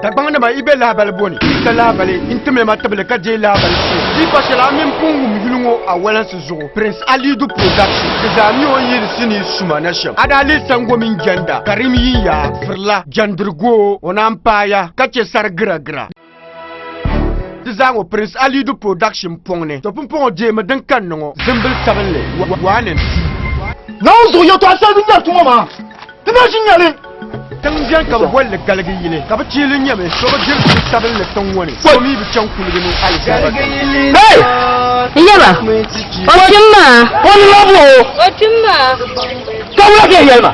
Dagbaŋnima yi be lahabali boni, ka lahabali n-timli ma tibili ka deei lahabali suŋ. Di pa shɛli a mini pun wum yuli ŋɔ a walansi zuɣu, Prince Alidu Production, di zaa mi o ni yihiri sinii suma na shɛm. A daa lihi Sango mini Jɛnda, Karim Yinya, Firila, Jɛndirigoo, o naan paaya ka che sari giragira. Di zaa ŋɔ Prince Alidu Production pɔŋ ni, to pumpɔŋɔ deemi din kanni ŋɔ, Zimbili Sabinli, 1 and 2. Naawuni zuɣu yɛtɔɣa shɛli din nyari ti ŋɔ maa, ti na ʒi nya li. Tiŋ beni ka bɛ boli li Galigi Yili, ka bɛ chiili nyɛmi so bi diri tiŋ sabinli tiŋ ŋɔ ni, so mi bi chaŋ kuligi ni alizaba dali. Hey! N yaba, o tim maa. O ni labi o. O tim maa. Ka wula ka yɛli ma?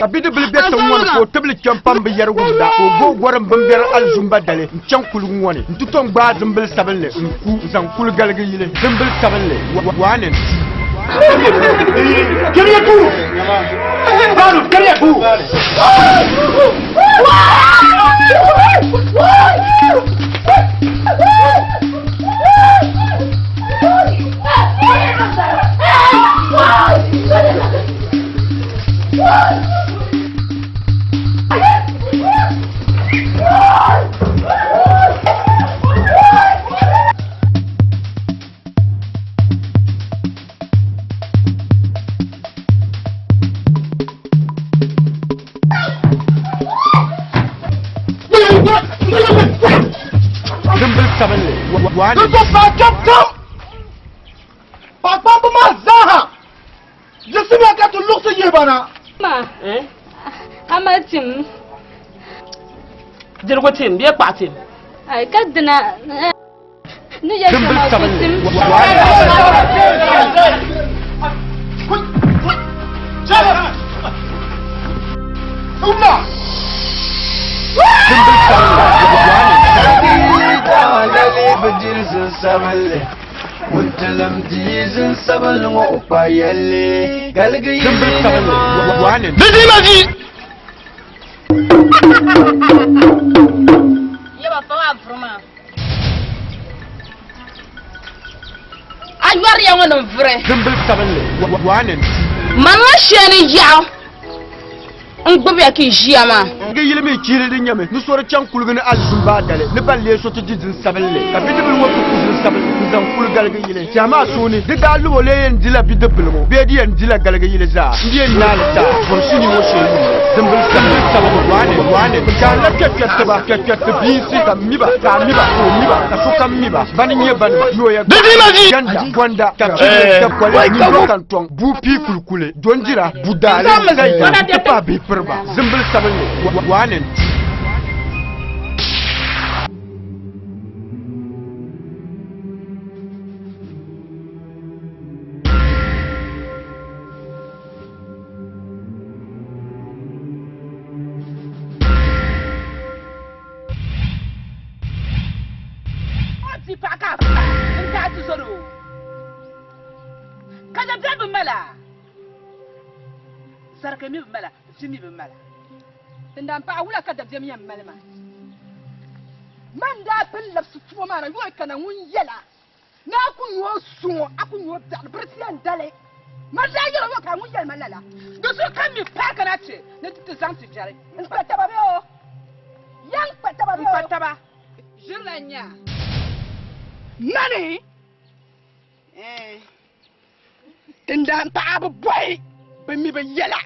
Ka bidibili be tiŋ ŋɔ ni ka o tibili kpɛm pam bi yɛri wumda, ka o gbubi gɔrim bimbɛri alizumba dali n-chaŋ kuligi ŋɔ ni nti tom gbaai zimbili sabinli n-ku n-zaŋ kuli galigi yili zimbili sabinli 1 and 2. Kiriya buu! Balu, kiriya buu! Zimbili sabinli 1 Di zuɣusaa kpɛm kam, paɣakpamba maa zaaha yiɣisimiya ka ti luɣisi yihi ba na. Ma, a mali tim. Dirigu tim bee kpaɣu tim? Ai, ka dina ni yɛ Zimbili shɛm a ku sabinli tim. 1 Zimbili sabinli 1 Zimbili sabinli 1 and Di di ma di! Yaba pa maa vuri maa. A yɔri ya ŋɔ ni vuri. Zimbili sabinli 1 and 2 Man ŋɔ shee ni yaɣu n gbubi ya ka yi ʒiya maa. Di yili mi chiili di nyɛmi ni so di chaŋ kuligi ni alizumba dali ni ban lee so ti di zin sabinli ka bidibili ŋɔ ti ku zin sabinli n-zaŋ kuli galigi yili. Tɛha maa suuni di daa lubo lee yɛn dila bidibili ŋɔ bee di yɛn dila galigi yili zaa n-di yɛn naai li zaa bɔri sinii ŋɔ shee yuuni. Zimbili sabinli 1 and 1 and Gaanla kpɛrikpɛritiba, kpɛrikpɛriti biinsi ka m mi ba, ka a mi ba, ka o mi ba, ka sokam mi ba, bani n-nyɛ banima, Yooya Ganda, Gonda, Kapchirili, Dakoli, Nyimbo Kantɔŋ, Buu Pii Kulikuli, Dondira, Budaali, Zayda, n-ti pahi bihi piriba, Zimbili sabinli, 1 and 2. O ti paɣa ka a pa n-taɣi ti zɔri o, ka dabiɛm bi mal a, sarika mi bi mal a, vi mi bi mal a. Tindaanpaɣa, wula ka dabiɛm yɛn mali ma? Man daa pun labisi tumo maa na yɔi kana ŋun yɛl a ni a ku nyo suŋ a ku nyo biɛɣuni biriti yɛn dali. Man daa yɛl o yɔi ka ŋun yɛli ma lala. Di zuɣu ka m mi paai kana ti ni ti ti zaŋ ti jɛri. N kpa taba bee o? Ya n kpa taba bee o? N kpa taba. Ʒirila n-nyɛ a. Mani! Tindaanpaɣa bi bɔhi bɛ mi bɛ yɛla.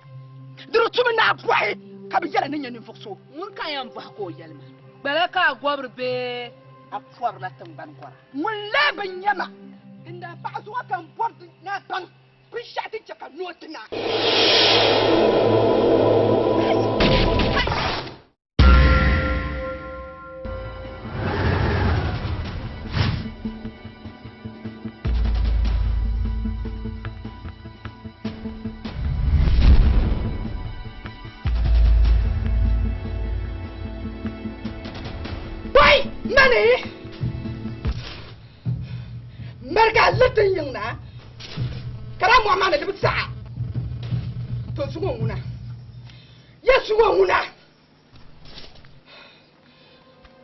Di di tumi ni a bɔhi ka bɛ yɛla ni nyɛ ninvuɣ so. Ŋuni ka a yɛn bɔhi ka o yɛli ma? Gbala ka a gɔbiri bee a pɔrila tiŋgbani gɔra? Ŋun lee bi nya ma. Tindaanpaɣa zuɣu ka n bɔri ni a baŋ binshɛɣu din chɛ ka noo ti na. Wai! Mani! Mɛriga a liriti n yiŋ na ka daa mɔɣu maa ni di bi saɣa. To zuŋɔ ŋuna. Ya zuŋɔ ŋuna.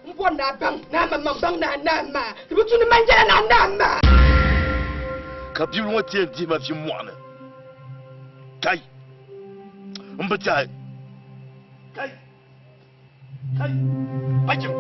N bɔri ni a baŋ ni a maŋmaŋ baŋ ni a naai maa, di bi tu ni man yɛla ni a naai maa. Ka bibila ŋɔ ti yɛn dihi ma vi mɔɣu ni. Kai! M bi tɛhi. Kai! Kai! Bachim.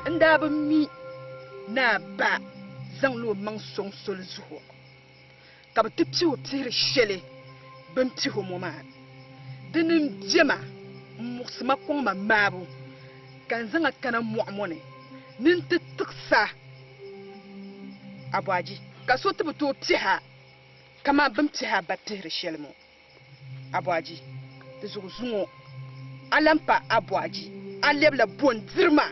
N daa bi mi ni a ba zaŋla o maŋ sɔŋ soli zuɣu ka bɛ ti pihi o pihiri shɛli bɛ ni pihi o ŋɔ maa. Di ni m-be ma m-muɣisi ma kɔŋ ma maabu ka n zaŋ a kana mɔɣu ŋɔ ni ni n ti tiɣis a Aboagye, ka so ti bi tooi pihi a kaman bɛ ni pihi a ba pihiri shɛli ŋɔ. Aboagye, di zuɣu zuŋɔ a lan pa Aboagye, a lɛbila bɔndirima.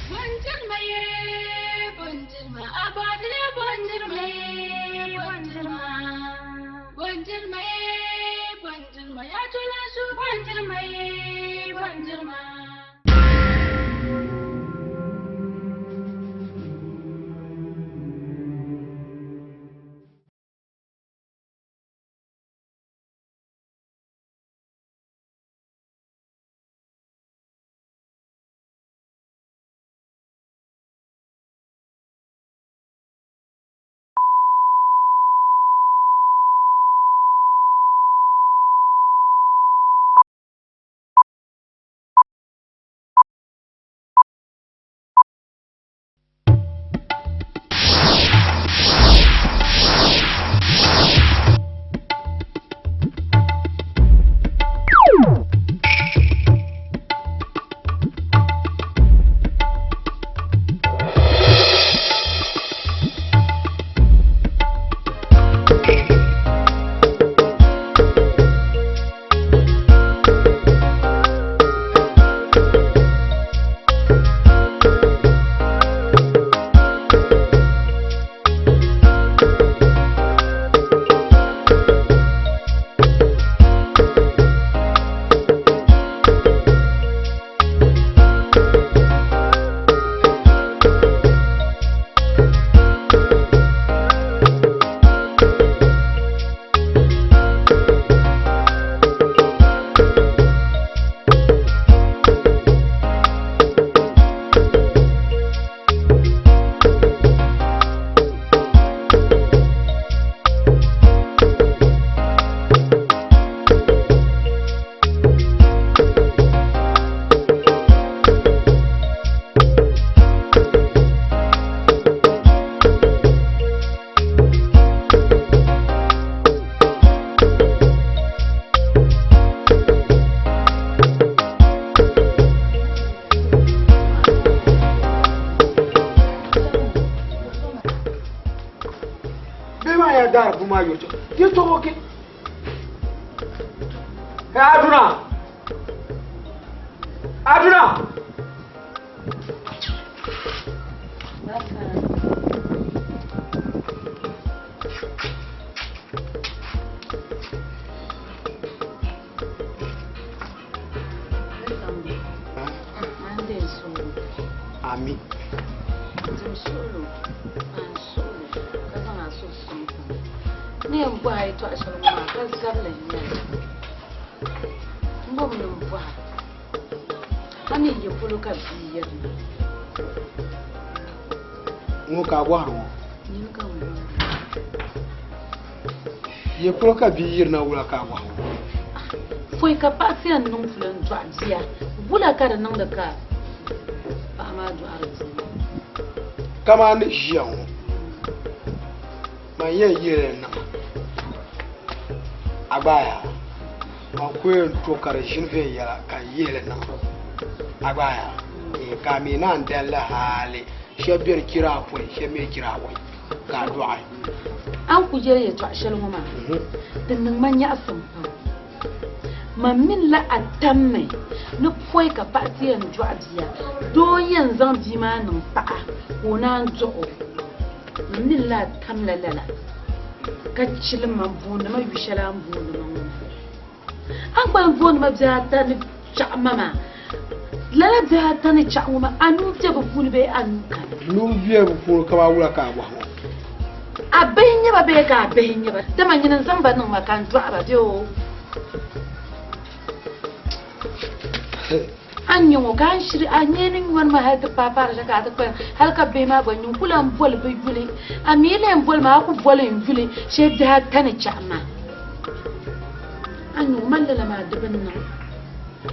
Bɔndirima yee, bɔndirima, Aboagye lee bɔndirima yee, bɔndirima. Bɔndirima yee, bɔndirima, yaa tola su bɔndirima yee, bɔndirima. Bee maa yaa daari bu maa yuri ti tobo ke. Hey Aduna! Aduna! Ami. Ni yɛn bɔhi a yɛtɔɣa shɛli ŋɔ maa ka zabili n-nyɛ li. M bo mi m-bɔhi a, a ni yi polo ka bia yirina? Ŋɔ ka a bɔhiri ŋɔ? Nyini ka m bɔhiri. Yi polo ka bia yirina wula ka a bɔhi ŋɔ? Pɔi ka paɣa ti yɛn niŋ puli n-dɔɣi bia, wula ka di niŋdi ka paɣa maa dɔɣiri bia maa? Kamani ni ʒiya ŋɔ, man yɛn yihili niŋ a gba yaa, man ku yɛn to ka di ʒini viɛnyɛla ka n yihili niŋ a gba yaa, ka a mi naan dali li hali shɛba beni chira apɔin, shɛba mi chira awɔi ka a dɔɣi. A ni ku yɛli yɛtɔɣ shɛli ŋɔ maa, di niŋ ma nyaɣisim pam. Man mini la a tammi ni pɔi ka paɣa ti yɛn dɔɣi bia, doo n-yɛn zaŋ bia maa niŋ paɣa ka o naan dɔɣ o. Man mini la a tamla lala, ka chilim ma m-booni ma yu shɛli a ni booni ma ŋɔ maa. A ni kpalim booni ma bihi ata ni chaɣ ma maa, lala bihi ata ni chaɣ ŋɔ maa, a nuu be bɛ puuni bee a nuu kani? N nuu be bɛ puuni kaman wula ka a bɔhi ŋɔ? A bihi n-nyɛ ba bee ka a bihi n-nyɛ ba? Dama nyini n-zaŋ ba niŋ ma ka n dɔɣi ba bee? A ni nyɛ ŋɔ ka a ni shiri a nyee ni nyɔni ma hali ti paai paari shɛli ka a ti kpalim hali ka bihi maa gba nyin ku lan boli bɛ yuli. A mi yi lee boli ma a ku boli n yuli shee bihi ata ni chaɣi ma. A ni nyɛ ŋɔ mali lala maa di bi niŋ.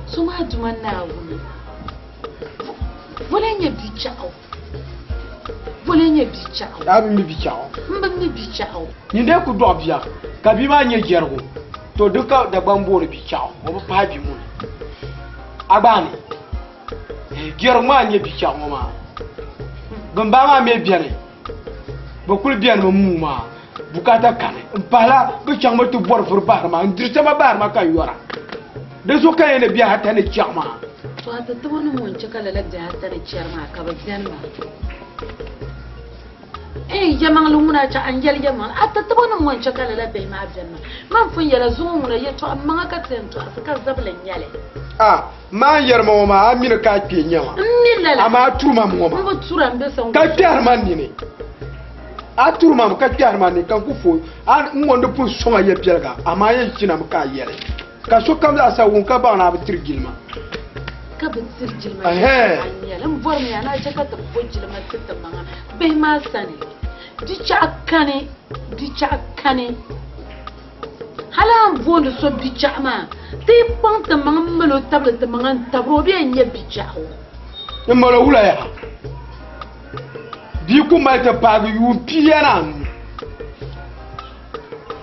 So maa Duuma Naawuni boli n-nyɛ bi chaɣu. Boli n-nyɛ bi chaɣu. A bi mi bi chaɣu. M bi mi bi chaɣu. Nyin dee ku dɔɣi bia ka bia maa nyɛ jɛrigu, to di ka Dagbaŋ booni bi chaɣu, o bi pahi bi muni. A gbaai ni jɛrigu maa n-nyɛ bi chaɣu ŋɔ maa. Bɛn baa maa mi beni, bɛ kuli beni mi muu maa, bukaata kani. M pahila bɛ chaŋmi ti bɔri vuri bahiri ma, n diri sama bahiri ma ka n yɔra. Di zuɣu ka n yɛn ni biɛhi ata ni chɛɣu maa. To a ti tibo ni ŋun chɛ ka lala biɛhi ata ni chɛri maa ka bɛ beni maa. Ɛɛn, yɛlimaŋli ŋuna a chɛ a ni yɛli yɛlimaŋli, a ti tibo ni ŋun chɛ ka lala bihi maa beni maa. Man pun yɛla zuŋɔ ŋuna yɛtɔɣa maŋa ka ti yɛn tɔɣisi ka zabili n-nyɛ li. A, maa n yɛri ma ŋɔ maa, a mi ni ka a kpee n-nyɛ ma. M mi lala. Amaa a turi ma mi ŋɔ maa. M bi tura, m be sɔŋ Ka kpɛhiri ma nini. A turi ma mi ka kpɛhiri ma nini ka n ku fooi a n ŋɔ ni pun sɔŋ a yɛpiɛliga, amaa a yɛn ʒinami ka a yɛli. Ka sokam zaa sa wum ka baŋ ni a bi tiri jilima. Ka bi tiri jilima a nyɛli n bɔrimi yaa ni a chɛ ka ti bo jilima ti ti maŋa bihi maa sani. Di chaɣu kani, di chaɣu kani. Hali a ni booni so bichaɣu maa, ti yi kpaŋ ti maŋa m-mali o tabili ti maŋa n-tabiri o bee n-nyɛ bichaɣu. N mali o wula yaha? Bia ku mali ti paagi yuun pia ni anu.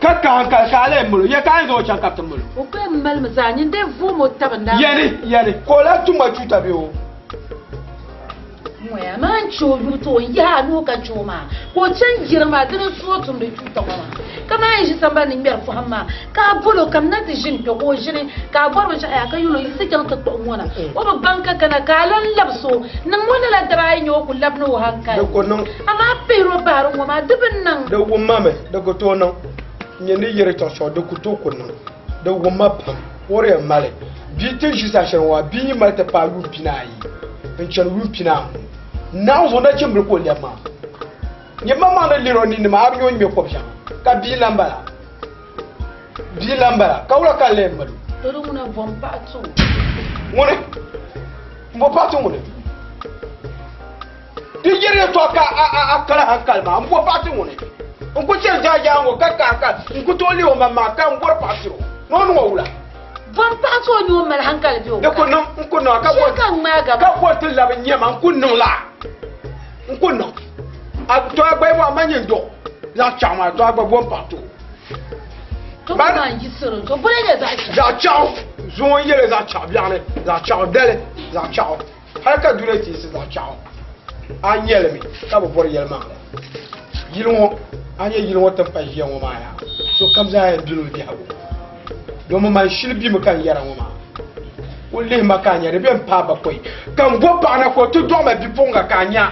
Ka ka hankali ka a lahi mali o, ya ka a yɛn zaŋ o chaŋ ka bɛ ti mali o? O ku yɛn malimi zaa, nyin dee vuum o taba n-daa Yɛli, yɛli, ka o lahi tum ma chuuta bee o? Ŋɔya maa n-chɛ o yubu ti o n-yihi a nuu ka chɛ o maa, ka o chani yiri maa, dini n-su o tumdi chuuta ŋɔ maa. Kaman a yi ʒi sambani ni ŋmɛri pɔhim maa, ka a bol o kamina ti ʒini kpe, ka o ʒini, ka a bɔri binshɛɣu yaa ka yɛl o, Yiɣisi chaŋ ti kpuɣi ŋɔ na. O bi baŋ ka kana, ka a lan labis o. Niŋm o lala daba ayi nya o ku labini o hankali. Di ku niŋ. Amaa pihir o bahiri ŋɔ maa, di bi niŋ. Di wum ma mi, di ku tooi niŋ. N-nyɛ ni yiri chuɣuchuɣu, di ku tooi ku niŋ. Di wum ma pam. O di yɛn mali bia ti ʒi saha shɛli ŋɔ maa, bia yi mali ti paai yuun pinaayi n-chani yuun pinaanu, Naawuni zuɣu nachimbila ka o lɛbi maa. Nyɛ maŋmaŋ ni lihir o ninni maa, a bi nya o ni ŋme kɔb shɛŋa, ka bia lan bala. Bia lan bala, ka wula ka n lee mali o? To di ŋuna bom paɣa ti o. Ŋuni? M-bo paɣa ti ŋuni? Di yiri yɛtɔɣa ka a kali hankali maa, m-bo paɣa ti ŋuni? N ku chani jaajaa ŋɔ ka ka hankali, n ku tooi lihi o maŋ maa ka m bɔri paɣa tiri o, ni o niŋ o wula? Bom paɣa ti o ni o mali hankali bɛ o Di ku niŋ, n ku niŋ a ka Shee ka n ŋmaai gaba. ka bɔri ti labi nyɛ ma, n ku niŋ la, n ku niŋ. A to a gba yi bɔri a ma nyin duɣ zaɣ chaɣu maa, to a gba bom paɣa ti o. To ku maa n-yiɣisiri o, to boli nyɛ zaɣ chaɣu. Zaɣ chaɣu, zuŋɔ n-yɛli zaɣ chaɣu biɛɣuni, zaɣ chaɣu dali, zaɣ chaɣu. Hali ka dunia ti yiɣisi zaɣ chaɣu, a nya li mi ka bi bɔri yɛlimaŋli. Yili ŋɔ, a nya yili ŋɔ ti ni pa ʒiya ŋɔ maa yaa, sokam zaa yɛn bela o biɛhigu. Domi man shili bimi ka n yɛra ŋɔ maa. Kul lihi ma ka a nya di bɛ m-paai bakɔi, ka m bo paɣa na ka o ti dɔɣi ma bipuɣiŋga ka a nya.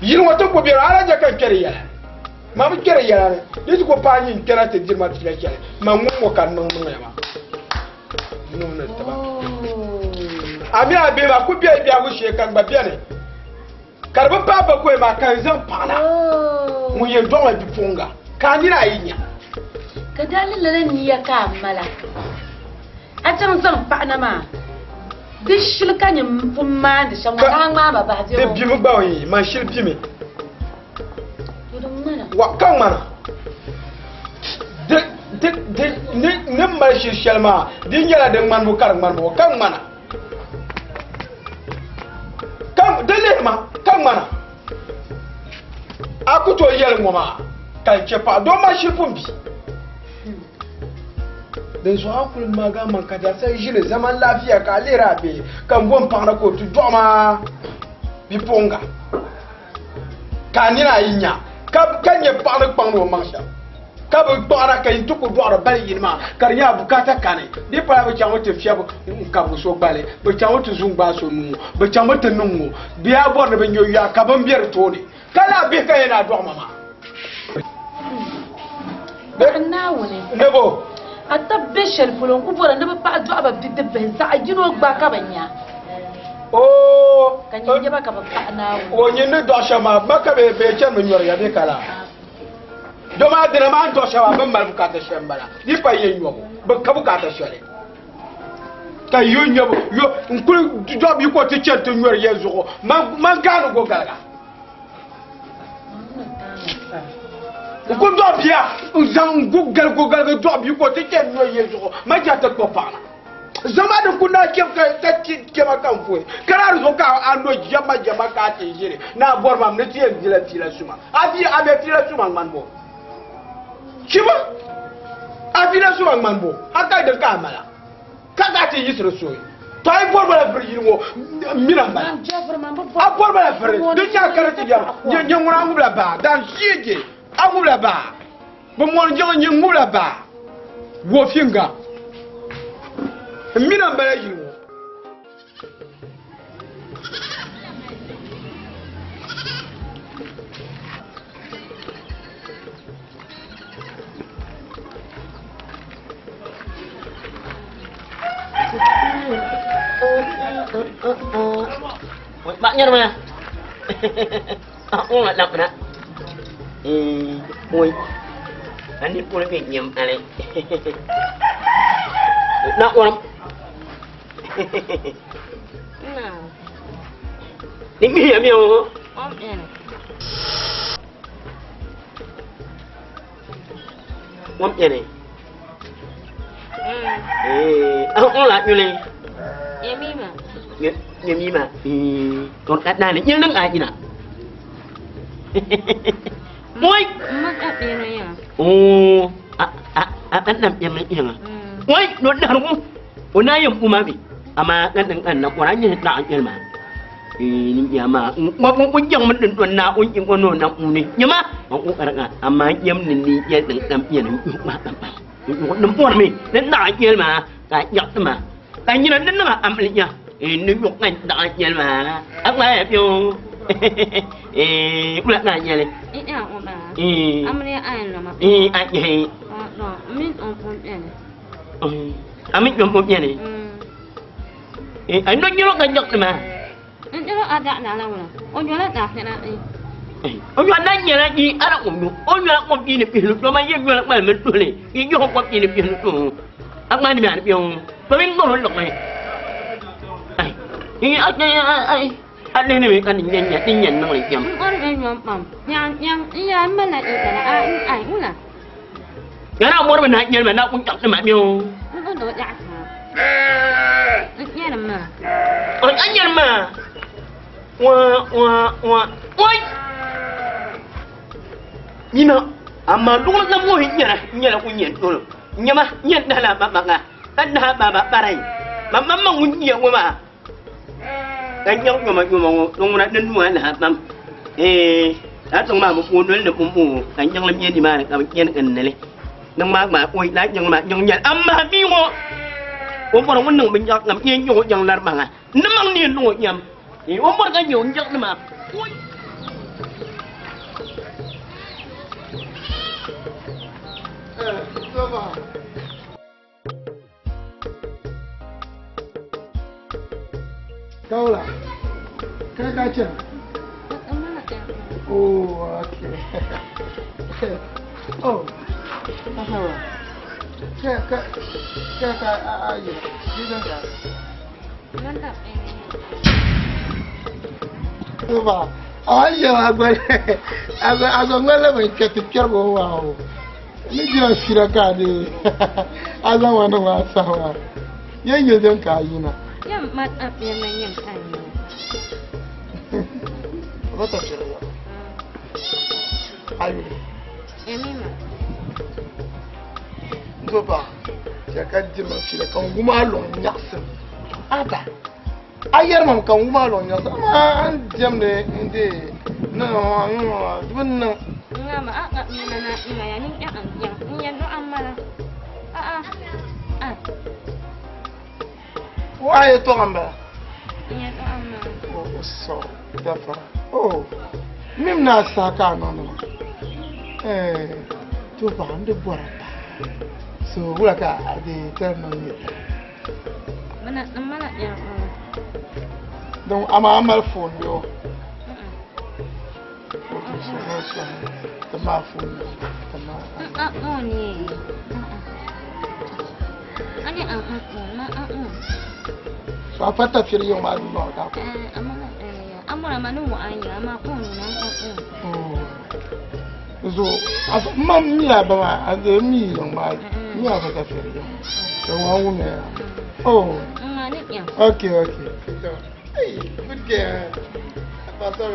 Yili ŋɔ ti ku bɛri, a lahi nya ka n kpɛri yɛla. Ma bi kpɛri yɛla ni, di ti ku paai nyin kpɛna ti diri ma fiila shɛli, man ŋun ŋɔ ka n niŋ niŋya maa. Nuhi ni tiba. A mi a bihi maa ku bɛ biɛhigu shee ka n gba bɛni ka di bi paai bakɔi maa ka n zaŋ paɣa na ŋun yɛn dɔɣi ma bipuɣiŋga ka a nini a yi nya. Ka daa ni lala nia ka a mala a chaŋ zaŋ paɣa na maa di shili ka nyin pun maandi shɛm ŋɔ ka a ŋmaai ma bahi Di bimi gba o yi man shili bimi. Wa ka ŋmana di di di ni ni mali shili shɛli maa di nyɛla di ŋmanibu ka di ŋmanibu ka ŋmana ka di lihi ma ka ŋmana a ku tooi yɛli ŋɔ maa ka n chɛ paɣa doo maa shili pun bi dinzuɣu a kuli maagi a maŋ ka daa sa ʒini zaman lafiya ka a lihiri a bihi ka n bo n paɣa na ka o ti dɔɣi ma bipuɣinga Ka a nina yi nya ka ka nyɛ paɣa ni kpaŋdi o maŋ shɛm, ka bi kpaɣira ka yi ti ku dɔɣiri bali yini maa, ka di nyɛla bukaata kani. Di pala bɛ chaŋmi ti fiɛbi n-kabigi so gbali, bɛ chaŋmi ti zu n-gbaai so nuu, bɛ chaŋmi ti niŋ ŋɔ. Bɛ yaa bɔri ni bɛ nya yuya ka bini be di tooni, ka lahi bihi ka yɛn a dɔɣi ma maa. Paɣa Naawuni. Ni bo? A tab be shɛli polo n-ku bɔra ni bɛ paɣa dɔɣi ba bidibbihi zaɣ yino gba ka bɛ nya. Oo! Ka nyin nya ba ka bɛ paɣi Naawuni. O nyin ni dɔɣi shɛba maa, ma ka bɛ bɛ chani mi nyɔri ya bee ka laa? Dama a dina maa ni dɔɣi shɛba maa, bɛ ni mali bukaata shɛli m-bala. Di pa yɛn nyɔbu, bɛ ka bukaata shɛli. Ka yo nyɛbu yo n kuli dɔbi yi ko ti chɛni ti nyɔri ya zuɣu man gaani go galiga. N kuli dɔɣi bia n zaŋ n gu galigo galigi dɔɣi bia ko ti chɛni nyɔri ya zuɣu man chɛ ti kpuɣi paɣa na. Zama din ku naa chɛ ka ti chɛma ka n foyi ka daa di zuɣu ka a no jɛma jɛma ka a ti ʒini ni a bɔri ma ni ti yɛn dila fiila suma. A bia a bɛ fiila suma ŋmani bo? Chiba a fiila suma ŋmani bo? A ka din ka a mala ka ka ti yiɣisiri soyi. To a yi bɔri ma la vuri yili ŋɔ mina m-bala. A bɔri ma la vuri din nyɛ a kari ti yɛm nyɛ ŋuna a ŋubila baa dan ʒiɛje a ŋubila baa. Bɛ mɔri jiŋli nyɛ ŋubila baa wofinga. N mina m-bala yili ŋɔ. Mak nyar mana? Aku nak nak nak. Oi. Ani pun lebih nyam ale. Nak orang. Ni mi ya mi o. Om ene. Om ene. Eh, aku lah nyule. Yemi ma. Yemi ma. Còn đặt này nhưng nâng ai nè. Ôi. Mak ap yena ya. Oh, a a a an nam yem ni ya. Ôi, nó đau không? Ôi nay yem umami. Ama an an an na kwa ni na an ma. Eh, ni ya ma. Wa wa wa yang man dun na un in ono na uni. Nyama, wa u ara ama yem ni ni ye nang nam ye ni ma ma ma. Nằm buồn mi, đến đại nhiên mà, cái nhật mà. Cái như là đến nó âm lịch nha. Nó nhục ngay đại nhiên mà. Ác ma em yêu. Ê, cũng là đại nhiên này. Ít nào mà bà. Ê. Âm này ai là mà. Ê, ai vậy? Đó, mình ông cũng vậy. À mình cũng vậy này. Ê, anh nói như nó cái nhật mà. Anh nó ở đại nào đâu rồi. Ông nhớ là đại thế nào. Ông nhớ là nhà là gì? À ông nhớ, ông nhớ là con gì này bị lụt, mà nhớ là mà mình tuổi này, nhớ không con gì này bị lụt. Ác ma này mẹ này bị tôi mình ngon lục này. Ai, ai ai ai, anh đây này anh nhận nhận tin nhận năng lực nhầm. Con em nhầm bẩm, nhang nhang, nhang mà lại là ai ai cũng là. Cái nào muốn mình hại nhân mà nó cũng chọn cái mà miêu. Nó đồ dạ. Nghe là mà. Ôi anh nhận mà. Wa wa wa, ôi. Nhìn nó, à mà đúng là nó mua hình nhà này, nhà là cũng nhận rồi. Nhà mà, nhận là bà bà à, anh là bà bà bà này, mà mà mà muốn nhiều mà. Cái nhóc mà mà mà ông đã đến mua là mà, ê, đã trong mà một cuốn nữa là cũng mù, cái nhóc làm nhiên thì mà, cái nhiên gần này này, nông mà mà ôi lá nhóc mà nhóc nhận âm mà bi ngộ, ông bảo ông nông mình nhóc làm nhiên nhóc nhóc là bằng à, nó mang niên nhóc nhầm, thì ông bảo cái nhiều nhóc mà, ôi. Kaula, kai ka ce? Oh, okay. Oh, ka ka ka ka a a yi, gidan ka. Ba, a yi agba agba agba ngala mai ka tikar go wa o. Ni jira sira ka de. Azan wa no wa sa wa. Yen yen ka yi na. Yam mat ap yam yam ai. Wata shirya. Ayo. Emima. Zoba. Ya ka dima shirya kan guma lon nyaksin. Aba. Ayar mam kan guma lon nyaksin. Amma an jam ne inde na na dubin nan. Nga ma a a na na na ya ni ya an ya ni ya no amala. A a. A. Wa ye to gamba. Ya no amala. Oh so gafara. Oh. Mim na saka no no. Eh, to ba ande bora pa. So wula ka de ter no ni. Mana mana ya. Donc ama amal phone yo. Tama phone. Tama. Ah, oh ni. Ani an ma an So a fata firi yiŋ maa dundɔŋ ka ko. Amara ma ni wa an ya ma ko ni na an So ma mi a ba maa a de mi yiŋ maa mi a fata firi yiŋ. So wa wumi ya. Oh. Ma ni ya. Okay, okay. Hey, good girl. Pastor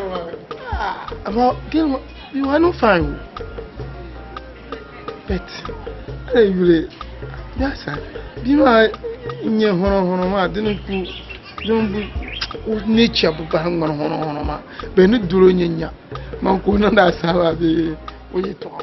Ah, about girl, you are not fine. But, ana yuli yasa bi maa n-nyɛ hɔrɔhɔrɔ maa dini ku din bi o nature bi bahi ŋmani hɔrɔhɔrɔ maa bɛ ni dolo nyɛ nya man ka o niŋdi asaaba bee o yɛtɔɣa.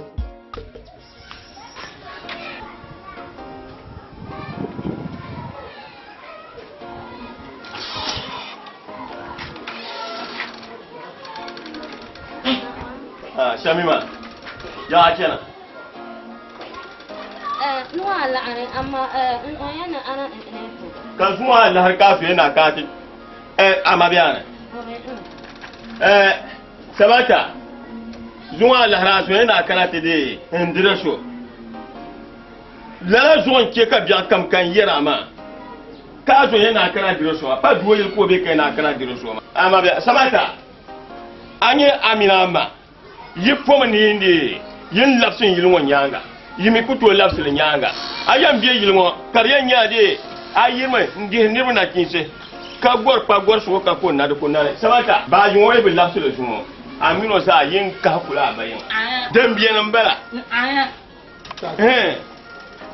Ah, Shamima, ya chana. Nuwa laɣari amma n o yana ana n ne Ka zuwa lahar kafe yana kati. Eh, amma biya Eh, Sabata. Zuwa lahar aso yana kana ti de ndira so. Lala zuɣu n chɛ ka biɛɣu kam ka n yɛra a maa ka a zo yɛn a kana diri so maa pa doo yili ka o be ka yɛn a kana diri so maa. Amaa bɛ Samata, a nyɛ a mini a ma yi pomi ni yin deei yin labisi n yili ŋɔ nyaaŋa, yi mi ku tooi labisi li nyaaŋa. A yɛn be yili ŋɔ ka di yɛn nyɛ a deei a yirimi n-dihi niriba nachiinsi ka gɔri kpa gɔrisigu ka ko na di ku nani. Samata, baaji ŋɔ yi bi labisi li zuŋɔ, a mini o zaa yin kahi kuli a ba yiŋa. Din beni m-bala.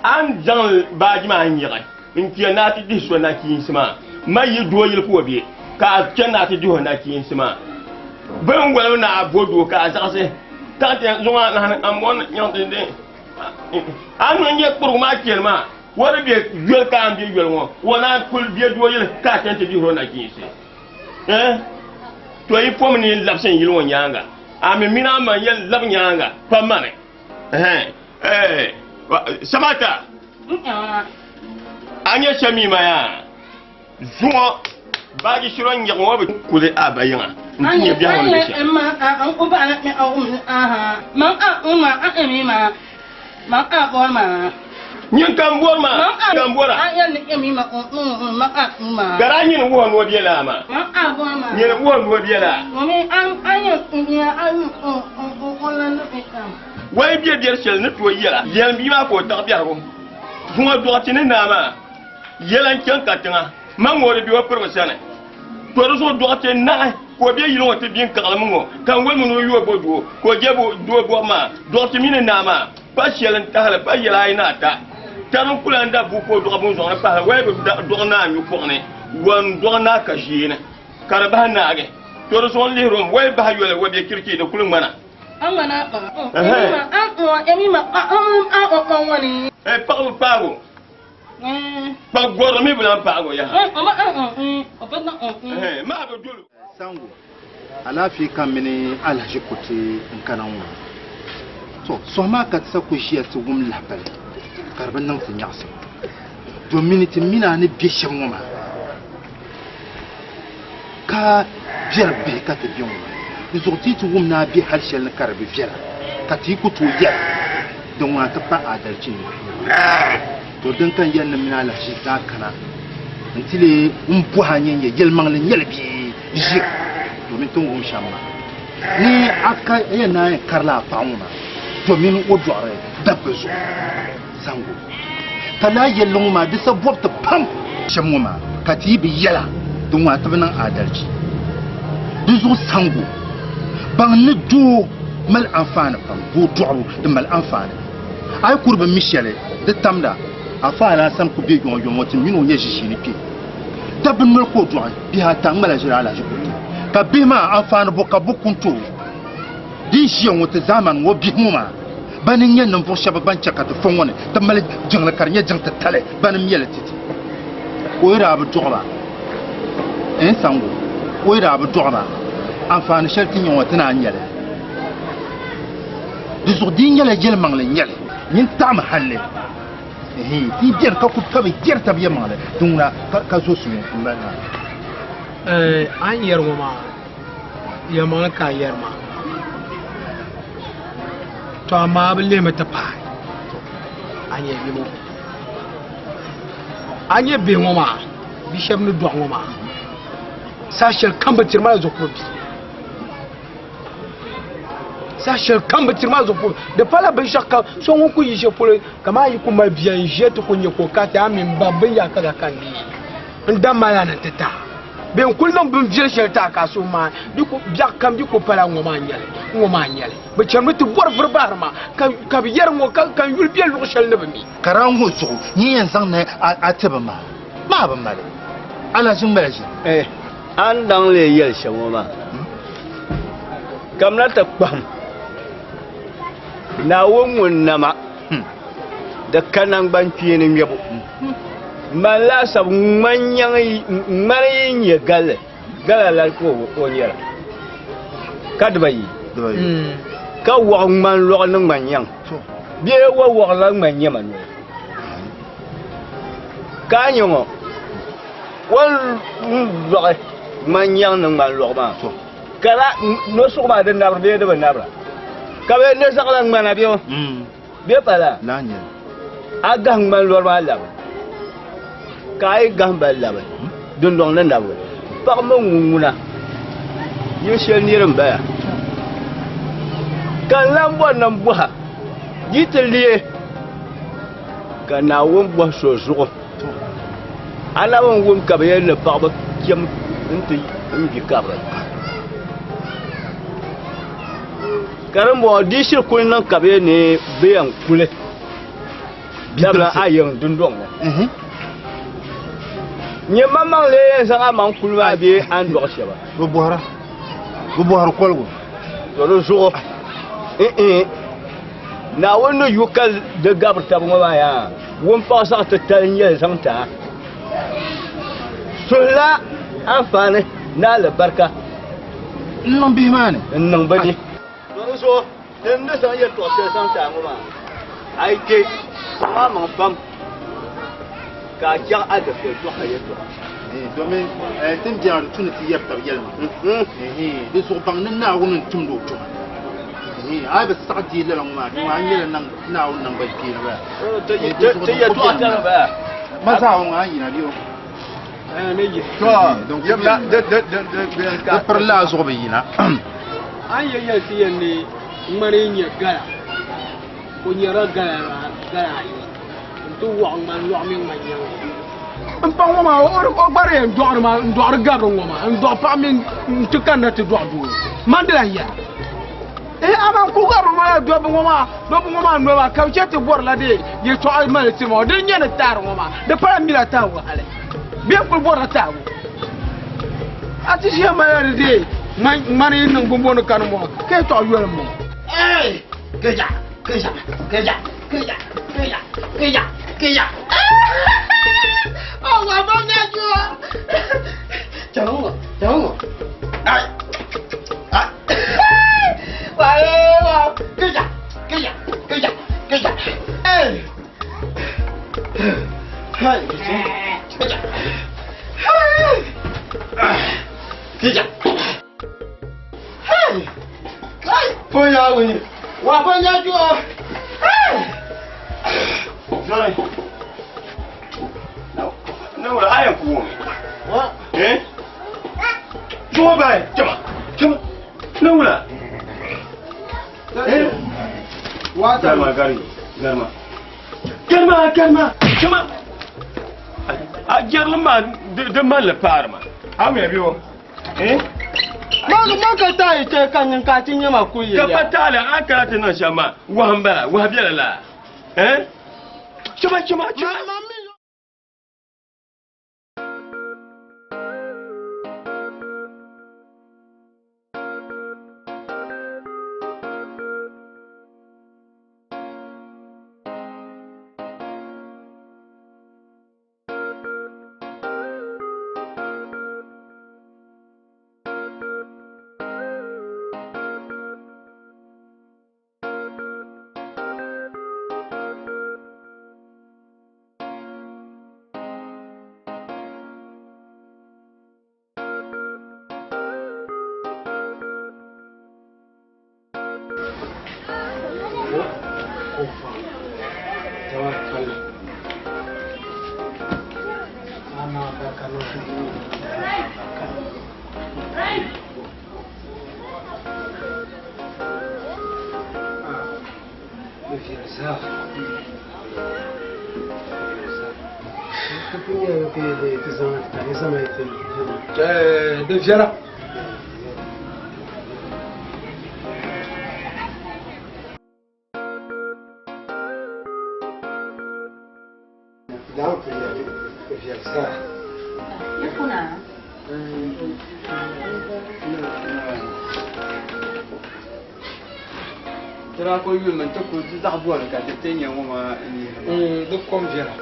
A ni zaŋ baaji maa n-nyaɣi n-chɛ ni a ti dihi so nachiinsi maa, ma yi doo yili ka o be, ka a chɛ ni a ti dihi o nachiinsi maa. Bɛ ni wolimi ni a bo doo ka a zaɣisi ka ti yɛn zaŋ a nahi ni a mɔri ni nyaŋ ti di. A ni nyɛ kpurigu maa chɛli maa, o di be yoli ka a ni be yoli ŋɔ, o naan kuli be doo yili ka a chɛ nti dihir o nachiinsi. To yi pomi ni yi labisi n yili ŋɔ nyaaŋa, a mi mini a ma yɛn labi nyaaŋa pa mani. Samata a nyɛ Shamima yaa zuŋɔ baaji shiri o nyaɣi ŋɔ bi kuli a ba yiŋa n ti nyɛ biɛhigu ni bɛ shɛm. Nyin ka n bori maa ka n bora ka daa nyini wuhi ni o biɛla maa nyini wuhi ni o biɛla Wai bɛ biɛri shɛli ni tooi yɛla yɛlim bia maa ka o taɣi biɛhigu zuŋɔ dɔɣiti ni naa maa yɛla n-chaŋ katiŋa ma ŋɔ o di be o piribi sani to di zuɣu dɔɣiti naɣi ka o be yili ŋɔ ti bia n-kaɣili mi ŋɔ ka n wolimi ni o yooi bo doo ka o je doo bɔbu maa dɔɣiti mi ni naa maa pa shɛli n-tahili pa yɛla ayi ni ata tari n-kula n-da bua ka o dɔɣi bunzɔŋ ni pahili wai bi dɔɣi naa nyukpuɣu ni wa n-dɔɣi naa ka ʒiini ka di bahi naagi to di zuɣu n-lihiri o mi wai bahi yoli wa be chirichi di kuli ŋmana. Paɣaba paabu kpa gɔri mi bi lahi paagi o yaha. Maa bi dolo. Sango, alaafee kam mini alahiʒi kuriti n-kana ŋɔ maa. To, sɔhi maa ka ti sa ku ʒiya ti wum lahibali ka di bi niŋ ti nyaɣisim, domini ti mini a ni be shɛm ŋɔ maa. Ka biɛri bihi ka ti be ŋɔ maa. Di zuɣu ti yi ti wum ni a be hal shɛli ni ka di bi viɛla, ka ti yi ku tooi yɛla, din ŋuna ti pa aadalichi ni. To din ka n yɛli ni m mini alahichi zaa kana nti lee m bɔhi a nyɛ n-yɛ yɛlimaŋli n-nyɛ li bee ʒiri, domin ti ni wum shɛm maa ni a ka yɛn naan yɛn karila a paɣa ŋɔ maa domin o dɔɣiri dabba zuɣu. Sango. Ka lala yɛlli ŋɔ maa di sa bɔbi ti pam. Shɛm ŋɔ maa ka ti yi bi yɛla di ŋɔ a ti bi niŋ aadalichi. Di zuɣu Sango baŋ ni doo mali anfaani pam, doo dɔɣibu di mali anfaani. A yi kuri bi mi shɛli di tamda, afa Alhassan ku be yɔŋɔ yɔŋɔ ti mini o nyɛ ʒiʒiini kpe. Dabba noli ka o dɔɣi bihi ata ŋmala ʒiri alahichi kuriti. Ka bihi maa anfaani bɔ ka bɛ ku n-ti o. Din ʒiya ŋɔ ti zaamani ŋɔ bihi ŋɔ maa bani n-nyɛ ninvuɣ shɛba ban chɛ ka ti fo ŋɔ ni ti mali jiŋli ka di nyɛ jiŋ titali bani m-me li ti ti. O yi daa bi dɔɣi ba, n Sango, o yi daa bi dɔɣi ba, anfaani shɛli ti nya ŋɔ ti naan nya li. Di zuɣu di yi nyɛla yɛlimaŋli n-nyɛ li, nyin taɣimi halli. Ɛhii, ti yi beni ka ku tabi yɛri tab yɛlimaŋli, din ŋuna ka zo so m-bala maa. Ɛɛh, a ni yɛri ŋɔ maa, Yɛlimaŋli ka a yɛri maa. To amaa a bi lihimi ti paai a nyɛ yimo. A nyɛ bihi ŋɔ maa, bi shɛba ni dɔɣi ŋɔ maa, saha shɛli kam bi tiri ma la zuɣupuri bia. Saha shɛli kam bi tiri ma zuɣupuri. Di pala binshɛɣu kam so ŋun ku yi shɛli polo kamani a yi ku mali bia n-ʒiya ti ku nya ka o ka ti a mini ba binyɛra kaza ka n deei n da mali a ni ti ti a bee n kuli niŋ bin viɛli shɛli ti a ka a suhu maai di ku biɛɣu kam di ku pala ŋɔ maa n-nyɛli ŋɔ maa n-nyɛli bɛ chanimi ti bɔri vuri bahiri ma ka bɛ yɛri ŋɔ ka n yuli be luɣ shɛli ni bi mi. Ka di a ŋɔ zuɣu nyin yɛn zaŋ ni a ti bi maa, maa bi mali a na ʒi ŋmali ʒini. Eh, a ni daŋ lee yɛli shɛm ŋɔ maa, kamina ti kpahim Naawuni ŋun nama di ka naŋgbankpeeni ŋmɛbu. Mani laasabu ŋmani yi nyɛ galli, gala la ka o nyɛra, ka dibayi, ka wɔɣi ŋmani lɔɣu ni ŋmani nyaŋ. Bee wa wɔɣila ŋmani nyɛma noli. Ka a nyɛ ŋɔ, o ni lɔɣi ŋmani nyaŋ ni ŋmani lɔɣu maa, ka la nosuɣu maa di nabiri bee di bi nabira? Ka bɛ ni zaŋla ŋmana bɛ bɛ pa la? A gahim ŋmani lɔri maa labi, ka a yi gahim ba labi, dundɔŋ ni nabigi. Paɣ mini ŋun ŋuna, yili shɛli niri m-bala. Ka n lan bɔri ni m bɔha, Yi ti leei ka Naawuni bɔhi so zuɣu, a na bi wum ka bɛ yɛli ni paɣiba cham nti gbi kabiri? Ka dimbɔŋɔ di shiri kul niŋ ka bɛ yɛli ni bɛ yɛn kuli dabila a yiŋ dundɔŋ ni. Nyɛ maŋmaŋ lee yɛn zaŋ amaŋ kuli maa bee a ni dɔɣi shɛba? Bɛ bɔhira, bɛ bɔhiri koligu. To di zuɣu, n-n Naawuni ni yu ka di gabiri taba ŋɔ maa yaa, wumpaɣ zaɣ titali n-nyɛ li zaŋ ti a. Suhila anfaani ni alibarika. N-niŋ bihi maa ni. N-niŋ bɛ ni. To di zuɣu, n ni zaŋ yɛtɔɣ shɛli zaŋ ti a ŋɔ maa, a yi kpe, sɔŋ amaŋ pam ka a chaŋ a dafɛli tɔha yɛtɔɣa. Domin ti ni biɛŋ di tu ni ti yɛri tab yɛlima. Di zuɣu baŋ ni Naawuni n-tumdi o tuma. A yi bi saɣi deei lala ŋɔ maa, di ŋɔ a nyɛla Naawuni naŋgbankpeeni bala. Ti yɛtɔɣa tani bala. Ma zaa ŋɔ a yina bɛ o. Di piri laa zuɣu bi yina. A ni yɛn yɛli ti yɛn ni ŋmani n-nyɛ gala, o nyɛrila gala gala ayi n-ti wɔɣi ŋmani lɔɣu mini ŋmani nyaŋ. N paɣa ŋɔ maa o gba di yɛn dɔɣiri ma n dɔɣiri gabiri ŋɔ maa n dɔɣi paɣa mini n ti kanna ti dɔɣi doo man di lahi yɛra. Eh amaa n kuli gabiri ŋɔ la dobba ŋɔ maa dobba ŋɔ maa noli maa ka bɛ chɛ ti bɔrila dee yɛltɔɣa mali tiri ma di nyɛ ni taari ŋɔ maa di pala mila taabu hali bɛ kuli bɔrila taabu a ti ʒiya mali di dee ŋmani yi niŋ bimbɔni kani ŋɔ ka yɛltɔɣa yoli m bɔŋɔ. Hey! Keja, keja, keja, keja, keja, keja, keja. Oh, wa ba nya ju. Chang, chang. Ai. Ai. Wa wa, keja, keja, keja, keja. Hey. Hey, keja. Hey. Keja. Hey. Hey, Pɔnya wuni. Wa ba nya ju. Hey. Johnny. Na wala ayan ku wumi. Wa. Eh? Chuma bai, chuma. Chuma. Na wala. Eh? Wa ta Garma gari. Garma. Garma garma. Chuma. A jɛrili maa di mali paari ma. A mi bi o. Eh? Ma ma ka ta yi che ka nyin ka ti nyɛ ma ku yi Ka pa taali a kana ti niŋ shɛm maa wahu n bala wahu biɛla laa. Eh? Chuma chuma chuma. Alibarika niŋ. Alibarika. Di viɛli zaa. Di viɛli zaa. Ti pun nyɛla ti ti zaŋ ti ka di zama ti. Di viɛla. Daa pun nyɛla di viɛli zaa. Ti daa kuli yulimi nti kuli di zaɣ bɔli ka ti ti nya ŋɔ maa n-yihiri maa. Di kom viɛla. Kom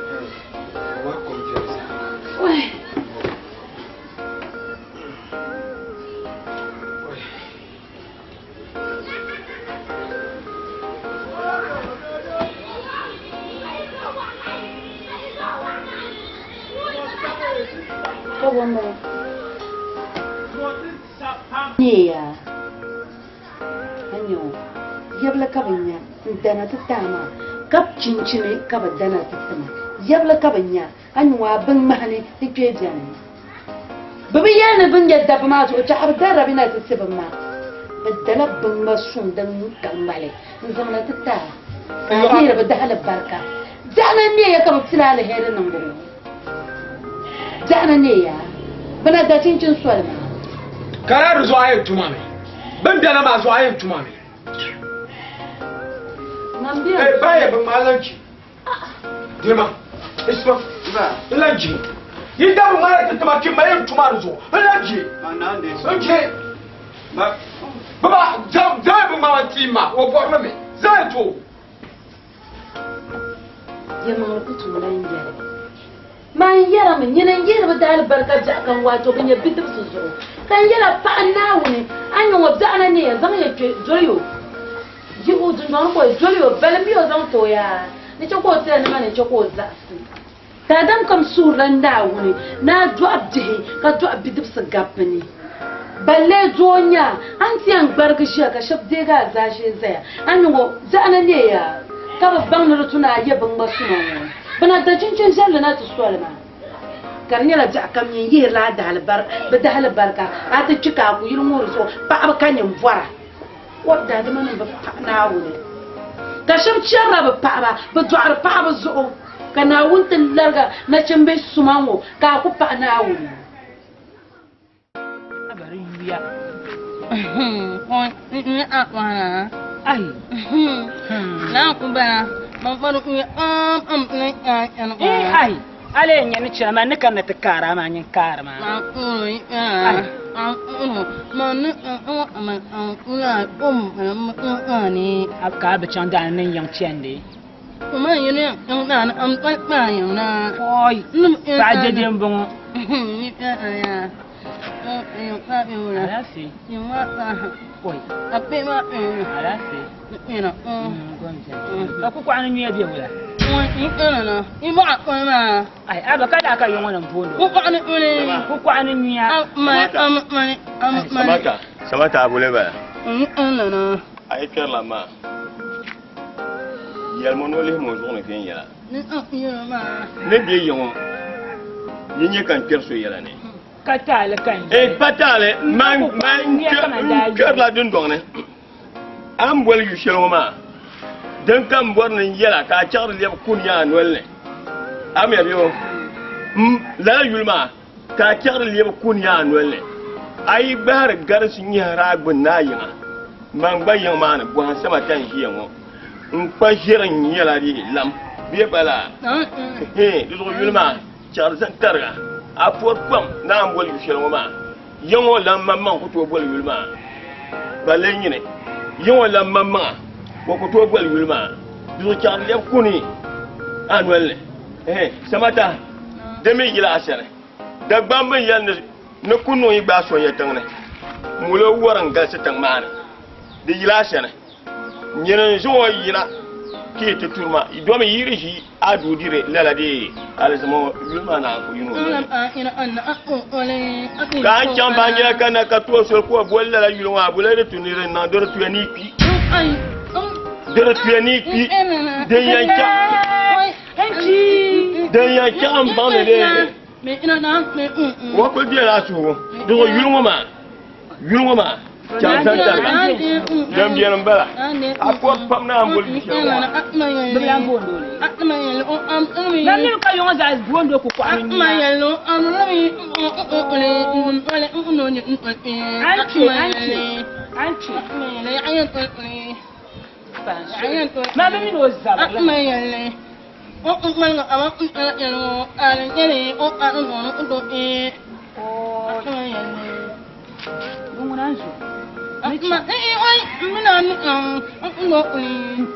maa kom viɛla zaa. Neeya a nya o yabili ka bɛ nya n-dana ti ti a maa ka chinchini ka bɛ dana ti ti ma yabili ka bɛ nya a nya o a biŋmahi ni ti kpee beni. Bɛ bi yɛli ni bɛ ni nya dabba maa zuɣu chɛ a bi darila bɛ na ti ti bɛ ma. Bɛ dala biŋma suŋ din ka ŋmali n-zaŋ na ti ti a ka a deeri bɛ dahali barika. Biɛɣuni n-neeya ka bɛ pili aliheri niŋbu ŋɔ. Biɛɣuni n-neeya bɛ na da chinchin soli maa. Ka di zuɣu a yɛn tuma mi. Bɛ ni dana maa zuɣu a yɛn tuma mi. Ee, ba yɛ bɛ ŋmaa lan chi. Dima, isma, n lan ji. Yi da bi ŋmaa ti tima ki ma yɛn tuma di zuɣu. N lan ji. N ji. Baba, zaŋ bɛ ŋmaa ti ma, o bɔrili mi. Zaŋ to. Yɛlimaŋli ku tooi lan yɛli, Man yɛrimi, nyini n-yihiri bɛ daalibarika biɛɣu kam waato bɛ nyɛ bidibisi zuɣu, ka n yɛla, Paɣi Naawuni, a ni ŋɔ biɛɣu na neeya, zaŋ ya kpe, doli o. Yi o dundɔŋ ni ka o doli o, balimmi o zaŋ ti o yaa, ni chɛ ka o tila nima ni chɛ ka o zaɣisi. Daadam kam suhirila Naawuni ni a dɔɣi bihi ka dɔɣi bidibisi gabbu ni. Balle doo n-nyɛ a, a ni ti yɛn gbarigi ʒiya ka shɛba deegi a zaashee zaya. A ni ŋɔ biɛɣu ni neei a, ka bi baŋ ni di tu ni a ye biŋŋma suma ŋɔ. Bɛ na da chinchin viɛlli na ti soli maa, ka di nyɛla biɛɣu kam nyin yihirila a bɛ dahalibarika, a ti kpi ka a ku yili ŋɔ di zuɣu paɣiba ka nyin bɔra. Kɔr daadamanim bi paɣi Naawuni, ka shɛb chɛrila bɛ paɣiba, bɛ dɔɣiri paɣiba zuɣu, ka Naawuni ti lariga nachimbihi suma ŋɔ ka a ku paɣi Naawuni. Ale n nyɛ ni chɛna maa ni kanna ti kaara maa nyin kaari maa. Ka a bi chaŋ daani ni yiŋ chɛndi. Oi, paɣa dɛdɛ n bɔŋɔ. Alaafee. Oi. Alaafee. Ka kukɔɣu ni nyuya be wula? Ai, aba ka daa ka yiŋɔ ni m-booni o. Kukɔɣu ni nyuya. Samata, Samata abule bala. A yi kpɛrila maa, yɛlimi ni o lihimi o zuɣu ni viɛnyɛla. Ni bɛ yiŋɔ, yi nya ka n kpɛri so yɛla ni. Ka taali ka n E pa taali, man man n kpɛrila dundɔŋ ni. A ni boli yu shɛli ŋɔ maa, din ka m bɔri ni n yɛl a ka a chaɣiri lɛbi kuni a noli ni. A mi bɛ o? M lala yuli maa ka a chaɣiri lɛbi kuni a noli ni. A yi gbahiri garinsi nyɛhiri a gbunni a yiŋa, man gba yiŋ maa ni bɔhim sama ka n ʒiya ŋɔ. N kpa ʒiri n-nyɛla di lam bee bala? Hii, di zuɣu yuli maa chaɣiri zaŋ tariga. A pɔri pam ni a ni boli yu shɛli ŋɔ maa. Yiŋ o lan maŋmaŋ ku tooi boli yuli maa, balle nyini. Yiŋ o lan maŋmaŋa, o ku tooi boli yuli maa. Di zuɣu chaɣiri lɛbi kuni a noli ni. Ɛhɛn, Samata, di mi yila a sani. Dagbamba n-yɛli ni ni ku niŋ yi gbaai so ya tiŋ ni, molo wari n-galisi tiŋ maa ni. Di yila a sani. Nyini n-zaŋ o yina ka yi ti turi ma, domi yi di ʒi a duu diri lala dee alizama ŋɔ yuli maa naan ku yini o noli. Ka a ni chaŋ baanjira kanna ka ti o soli ka o boli lala yuli ŋɔ, a boli di tu ni di niŋ di di tuya ni yi kpi. Di di tuya ni yi kpi. Din yɛn chaŋ m-baŋ ni dee. O kuli bela a suhigu. Di zuɣu yuli ŋɔ maa, yuli ŋɔ maa chaŋ zani tariga. Din beni m-bala. A kɔbu pam ni a ni boli yu shɛli ŋɔ maa.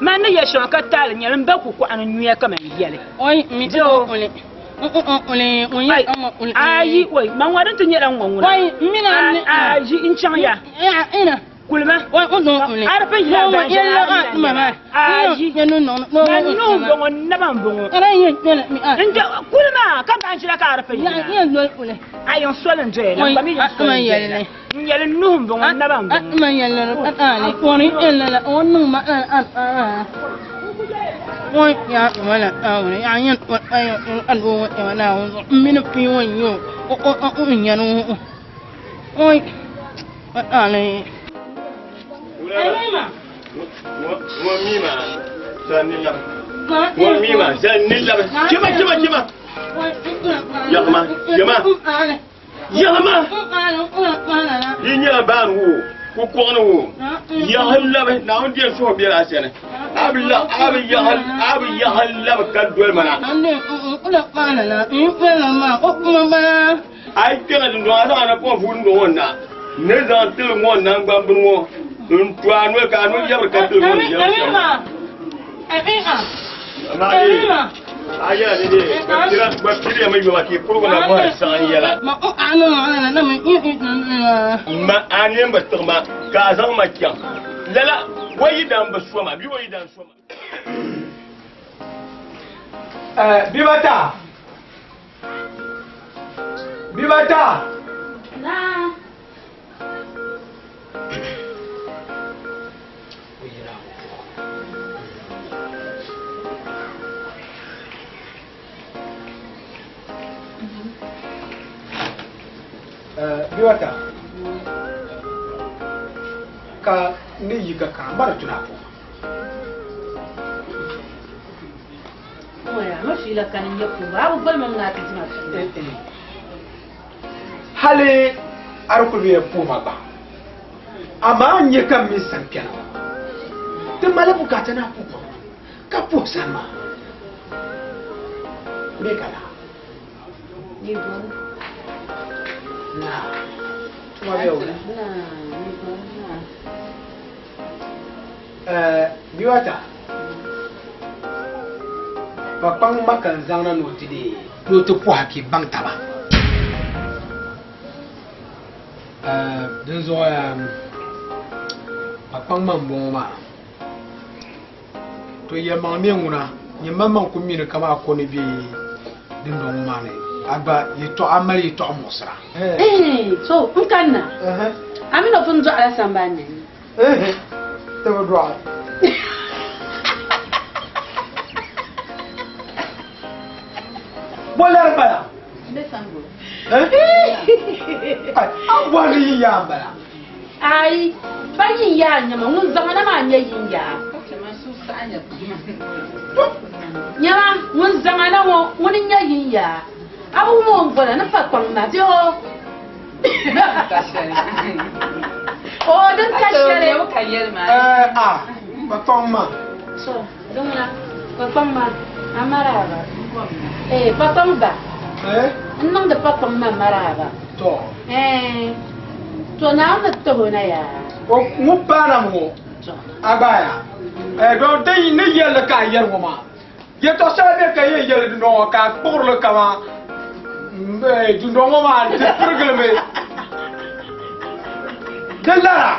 Man ni yɛli shɛŋa ka taali nyɛli m ba kukɔɣu ni nyuya kaman yɛli. Ayi, oi, man ŋɔ din ti nyɛla ŋ-ŋɔ ŋuna. Ayi, n chaŋ ya. Kulima. A di pun yila ban ʒɛla ayi. Man nuu m-bɔŋɔ, n naba m-bɔŋɔ. Kulima ka ban ʒila ka a di pun yina. Ayi, n soli n-doya la, n gba mi n soli n-doya la. N yɛli n nuhi m-bɔŋɔ, n naba m-bɔŋɔ. Ŋɔ mi maa zani labi. Ŋɔ mi maa zani labi. Chema chema chema. Yaɣima chema. Yaɣima. Yi nyɛla baan wo kukɔɣini wo yaɣi labi Naawuni deei suhu bela a sani. A bi la a bi yaɣi a bi yaɣi labi ka doli ma na. A yi kpɛna dundɔŋ a zaŋ a napɔŋ vuui dundɔŋ ŋɔ na ni zaŋ tiligi ŋɔ naŋgbambini ŋɔ n-to a noli ka a noli yɛbiri ka tiligi ŋɔ ni yɛbiri shɛm maa. Amaa dee a yɛla ni dee gba piriya mi yoma ka yi kurugu na bɔhiri saɣim yɛla. Ma a nini bi tiɣi ma ka a zaŋ ma chaŋ lala o yidan bi so ma bee o yidan so ma. Bibata! Bibata! Naa. Bibata, ka ni yi ka kana mara tuna po. Hali a di kuli yɛn puhi ma gba, amaa n nyɛ ka m mini sani kpɛna ŋɔ ti mali bukaata ni a puhi pɔŋ ka puhi sani maa bee ka laa? Naa, tuma bɛ wula? Biwata, kpakpaŋ ma ka n zaŋna ni o ti deei ni o ti pɔhi ka yi baŋ taba. Dinzuɣu kpakpaŋ ma m-bɔŋɔ maa. To yɛlimaŋli mi ŋuna, nyini maŋmaŋ ku mi ni kaman a ko ni be dundɔŋ ŋɔ maa ni, a gba yɛtɔɣa mali yɛtɔɣa muɣisira. So n kanna, a mi ni o pun dɔɣila sambani ni? Ti bi dɔɣi. Bɔ lari bala? A bɔri ni yin yaa m-bala? Aai, pa yin yaa n-nyɛ ma, ŋun zaŋ ma na maa n-nyɛ yin yaa. Nyama, ŋun zaŋ a na ŋɔ, ŋuni n-nyɛ yin yaa. A bi wum o ni boli a ni pa kpaŋ ma bee o? O din ka shɛli. A, pa kpaŋ ma. So, din ŋuna, pa kpaŋ ma, a maraaba. Eh, pa kpaŋ ba. N niŋdi pa kpaŋ ma maraaba. To. Eh, to Naawuni ni tahi o na yaa. O ŋun paana mi ŋɔ, a gba yaa. Eh, don ti ni yɛli ka a yɛri ŋɔ maa. Yɛtɔɣ shɛli bɛ ka yɛn yɛli dundɔŋ ŋɔ ka a kpuɣiri li kaman dundɔŋ ŋɔ maa di pirigili mi di lara.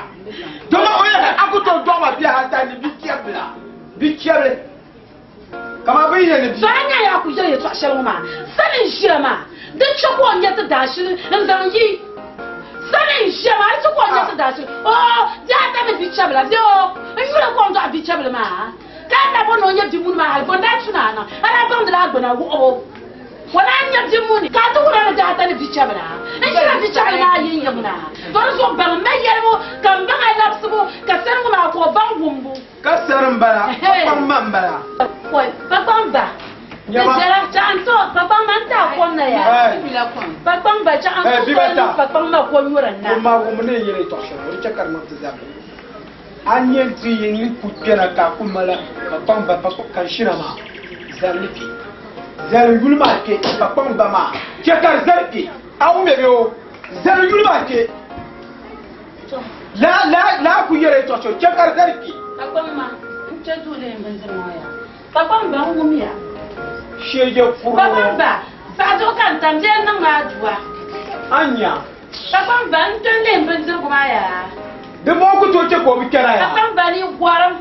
Dama o yɛli a ku tooi dɔɣi ma bihi ata ni bichɛbila, bichɛbili kaman bɛ ni yɛli ni bia. So a nya yaa ku yɛli yɛtɔɣ shɛli ŋɔ maa, sani n-ʒiya maa, di chɛ ka o nya ti daashili n-zaŋ yi. Sani n-ʒiya maa, di chɛ ka o nya ti daashili. Oo, bihi ata ni bichɛbila, bee o, n yuli ka o ni dɔɣi bichɛbili maa. Ka a daa bɔri ni o nyɛ bia muni maa hali, bɔ n-daa tu ni a niŋ? A daa baŋdila a gbuna wuhibu. O daa nyɛ bimuni ka a ti wura ni daa tani bichɛbila. N ʒila bichɛbila maa yin yiŋ na. To di zuɣu baŋ ma yɛlibu ka m baŋ a labisibu ka sani ŋɔ maa ka o baŋ wumbu. Ka sani m-bala, kpakpaŋ ma m-bala. Oi, kpakpaŋ ba. Di viɛla, chaɣ n to kpakpaŋ ma n-ti a kom na yaa. Kpakpaŋ ba, chaɣ n to soli niŋ kpakpaŋ ma ko nyuri n na. Wumma, wummi ni n yɛli yɛtɔɣ shɛli ŋɔ, di chɛ ka di niŋ ti zabili. A ni yɛn ti yi ni ku kpɛna ka a ku mali kpakpaŋ ba ka n shina maa, zali li kpe. Zali n yuli maa kpe, kpakpaŋ ba maa, chɛ ka di zali kpe. A wumya bee o? Zali n yuli maa kpe. Lala ku yɛli yɛtɔɣ shɛli, chɛ ka di zali kpe. Kpakpaŋ ma, n kpe duu leei n bindirigu ŋɔ yaa. Kpakpaŋ ba, n wumya. Sheege kuri ŋɔ. Kpakpaŋ ba, zaɣ duɣu ka n tam bee n niŋ ma adua. A nya. Kpakpaŋ ba, n kpe n-leei n bindirigu maa yaa. Di bɔŋɔ ku tooi chɛ ka o bi kpɛra yaa. Kpakpaŋ ba, ni gɔrim.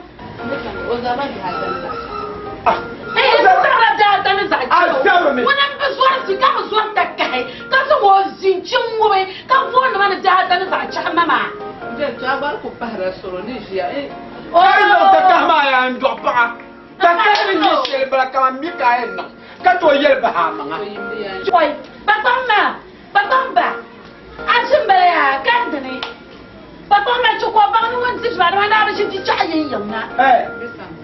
O zabiri bihi ata ni zaɣ chɛɣu. Ehe, di zabirila bihi ata ni zaɣ chɛɣu. A zabirimi. Ŋuna m-bi zɔri zi ka bi zɔri takahi, ka zaŋ o zinchi ŋ-ŋubi ka booni ma ni bihi ata ni zaɣ chɛɣu ma maa. Jɛn, to a gba di ku pahirila soro ni ʒiya. Ka yi zaŋ takahi maa yaa n-dɔɣi paɣa. Takahi ni nyɛ shɛli bala kaman mi ka a yɛn niŋ ka tooi yɛli bahi a maŋa. Oi, kpakpaŋ maa, kpakpaŋ ba, a ʒi m-bala yaa ka n dini. Kpakpaŋ maa chɛ ka o baŋ ni ŋun diri maa dama naa bi ʒi bichɛɣu yin yiŋ na. Ɛɛ,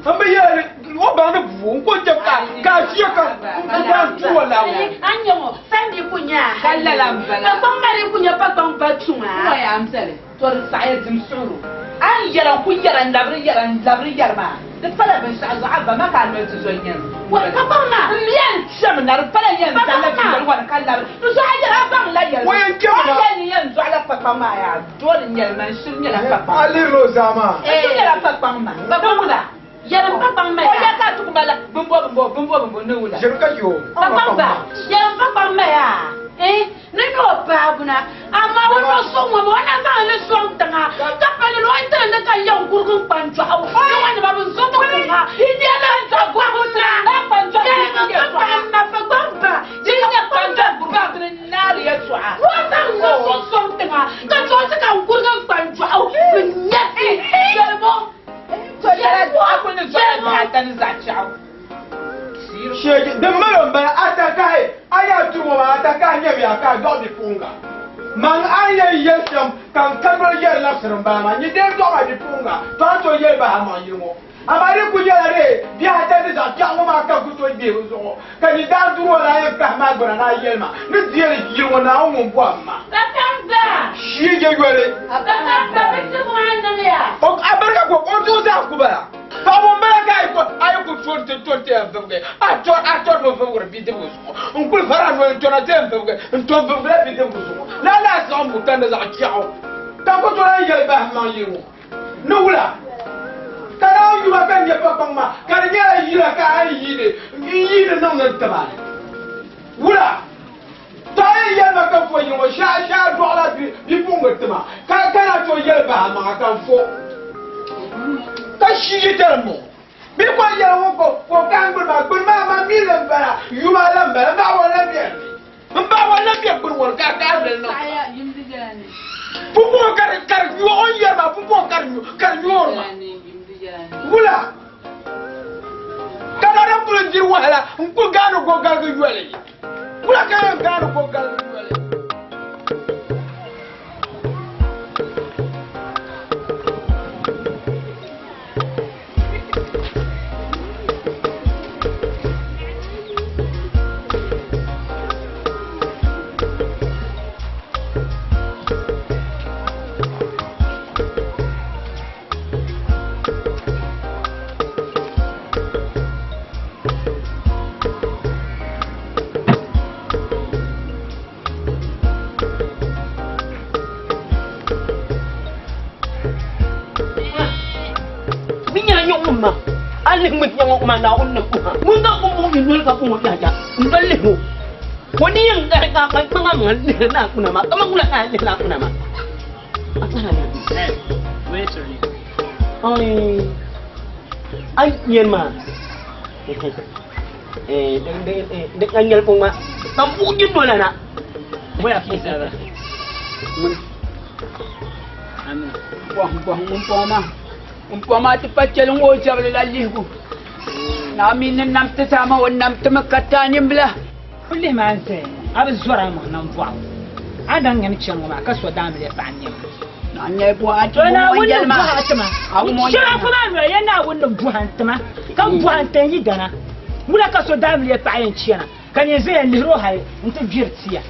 m bi yɛli ni o baŋ ni bua n ko n chɛ ka ka a ʒiya ka n zaŋ tu o laaŋɔ. A ni nya ŋɔ, sani di ku nya a Ka hali. lala m-bala. Kpakpaŋ maa di ku nya kpakpaŋ ba tuŋa. Ŋɔ yaa m-beli. To di saɣiya dim suɣiro. A ni yɛra n-ku yɛra n-labiri yɛra n-labiri yɛri maa, di pala binshɛɣu zuɣu a ba ma ka a noli ti zo n-nyɛri Wari ka baŋ maa. M mi yɛn kpɛmi na, di pala yɛn zalila dundoli ŋɔ ni ka labi. Di zuɣu a yɛra a baŋla yɛligu. O yɛn kpɛmi na. O ni yɛli ni yɛn dɔɣila kpakpaŋ maa yaa, doli n-nyɛli ma, n shiri nyɛla kpakpaŋ. A lihirila o zaa maa. N shiri nyɛla kpakpaŋ ma. Kpakpaŋ wula? Yɛlim kpakpaŋ ma yaa. O yɛli ka a ti ku mali bimbo bimbo bimbo bimbo ni wula? Ʒiri ka yi o. Kpakpaŋ ba, yɛlim kpakpaŋ ma yaa. Eh, ni ni o paabuna, amaa o ni o suŋ ŋɔ maa, o na zaŋ li sɔŋ tiŋa, ka pa ni ni o yi tiri ni ka yɛn gurigi n kpanjɔɣu, ni ŋɔ nima bi zo ti kuŋa, yɛlim kpakpaŋ ma, yɛlim kpakpaŋ ma, kpakpaŋ ba, di nyɛ kpanjɔɣu ba, ni o zaŋ li so sɔŋ tiŋa, ka ti o ti ka n gurigi n kpanjɔɣu, bi nya ti, yɛlim o, yɛlim o, yɛlim o. Sheegi, din mali o m-bala, a takahi, a yaa turi ŋɔ maa, a takahi nyamiya ka a dɔɣi bipuɣiŋga. Man a ni yɛn yɛli shɛm ka n ka noli yɛri labisiri m-bala maa, nyin dee dɔɣi ma bipuɣiŋga, to a ni tooi yɛli bahi a maŋ yili ŋɔ. Amaa di kul nyɛla dee bihi ata ni zaɣ biɛɣu ŋɔ maa ka n ku tooi gbeei bɛ zuɣu, ka nyin daa duri o la a yɛn kahi ma gbuna ni a yɛli ma ni deeli yili ŋɔ Naawuni ŋun bɔhim ma. Shii je yoli. A barika ko o zuɣu zaa ku bala. Paɣa ŋun bala ka a yi ku to nti to nti yɛn vibigi, a to a tɔrimi vibigiri bidibigi zuɣu. N kuli fari a noli n-tɔna ti yɛn vibigi, n to n-vibigila bidibigi zuɣu. Lala a siɣim buta ni zaɣ biɛɣu ka ku tooi lan yɛli bahi maŋ yili ŋɔ ni wula. Ka naan yuma ka n nya pakpaŋ maa ka di nyɛla yila ka a yi yiini n yiini niŋdi n tiba ni wula. To a yɛn yɛli ma ka n fo yili ŋɔ shee a dɔɣila bipuɣiŋga ti ma ka ka na tooi yɛli bahi a maŋa ka n fo ka shii yi tɛri m-bɔŋɔ. Bɛ ko yɛli ŋun ko ka o kahi gbuni maa, gbuni maa man mi li m-bala, yuma la m-bala, m baɣa ŋɔ la beni mi. M baɣa ŋɔ la be gbuni ŋɔ ni ka a kahi noli niŋ. Pumpɔŋɔ ka di ka di nyuɣu o ni yɛri maa pumpɔŋɔ ka di ka di nyuɣuri ma. Wula ka daadam kuli diri wahala n-kuli gaani gogaligi yoli. Wula ka yɛn gaani ko galigi yoli? Mi nyɛla nyɔɣu ma a lihi ŋun nyɛ ŋɔ ma Naawuni nim ha ŋun ka kum buɣi noli ka kum yaha ya n doli lihi o o ni yɛn gari ka ka kpaŋa maŋa lihiri na kuna ma kama ŋuna ka lihiri na kuna ma a kana na ai ai yen ma di ka nyɛli ko ŋma ka buɣi dundoli na Boya fi sara. Bɔhim bɔhim ŋun pɔŋ maa. Ŋun pɔŋ maa ti pa chɛli ŋɔ o zabili la lihigu. Naa mi ni nam ti zaa maa o nam ti mi ka taai nimbila. Kuli lihi maa n-zaya ŋɔ, a bi zɔri a maŋ nambɔɣu. A daŋ nyami chani ŋɔ maa ka so daamiliya paɣa n-nyɛ ma. To Naawuni ni bɔhi a ti ma. Shirafu maa noli ya Naawuni ni bɔhi n-ti ma, ka bɔhi n-ti n yidana. Wula ka so daamiliya paɣa yɛn chana, ka nyin zaya n-lihiri o hali nti gbiri tia?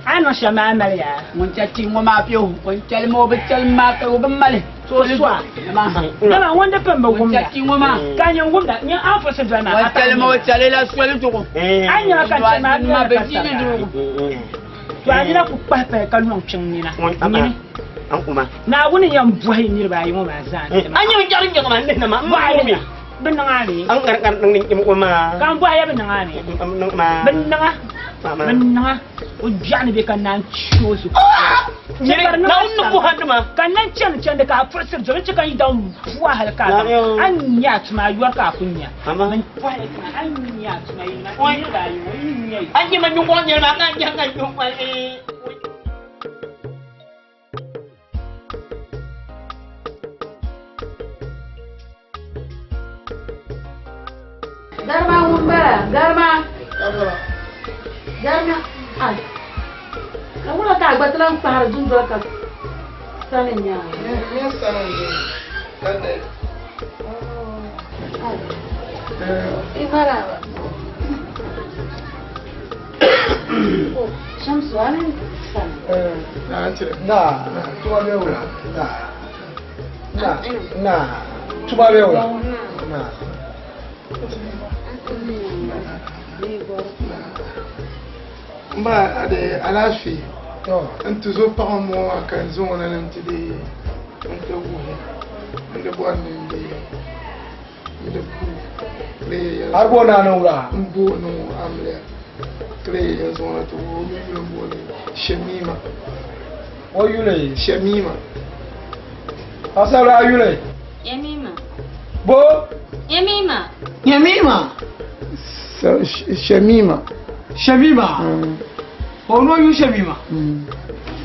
A ni niŋ shɛm maa mali yaa. Ŋun chɛ ti ŋɔ maa bɛ o, o ni chɛli ma o bi chɛli ma ka o bi mali. To o su a, dama ŋun di pun bi wumda, ka nyin wumda, nyin a ni fuɣisi doli maa, a O paɣa chɛli ma o nyɛ ma. chɛli la soli zuɣu. A ni nya ma ka n chɛ ma, a bela ka sariga. To a nina ku kpahi pali ka nɔŋ kpiŋ nina. Nyini, Naawuni yɛn bɔhi niriba ayi ŋɔ maa zaa n-ti ma. Bɔhili ya, bɛ niŋ a mi? Ka m bɔhi ya bɛ niŋ a mi? Bɛ niŋ a, bɛ niŋ a, o biɛɣu ni be ka naan chi o zuɣu. Chɛ ka di niŋ a sariga, ka n lan chani chandi ka a puɣisiri doli n-chɛ ka n yi daŋ puu a hali ka a baŋ a ni nya a tuma, a yɔri ka a ku nya. Bɛ bɔhili ti ma, a ni nya a tuma yi ma, niriba ayi ŋɔ, yi nya yi. Garima ŋun bala, garima. Garima, ai. Ka wula ka a gba ti lan kpahiri dundoli ka sani nya? Nyɛ sani n-ʒe ka dali. Ai. I maraba. Shamsu, a ni sani? Na, tuma bɛ wula. Na. Na, na, tuma bɛ wula. Na. Mba ade alaafee n ti zo paɣa ŋɔ maa ka n zaŋ o na ni n ti deei n ti wuhi n di bɔri ni n deei n di ku A bo naa niŋ wula? N bo niŋ o amiliya ka lee yɛn zaŋ o na ti wuhi o mi yuli m-booni Shemima. O yuli? Shemima. Paɣasarili a yuli? Yemima. Bo? Yemima. Yemima. Shemima. Shemima. O no yu Shemima.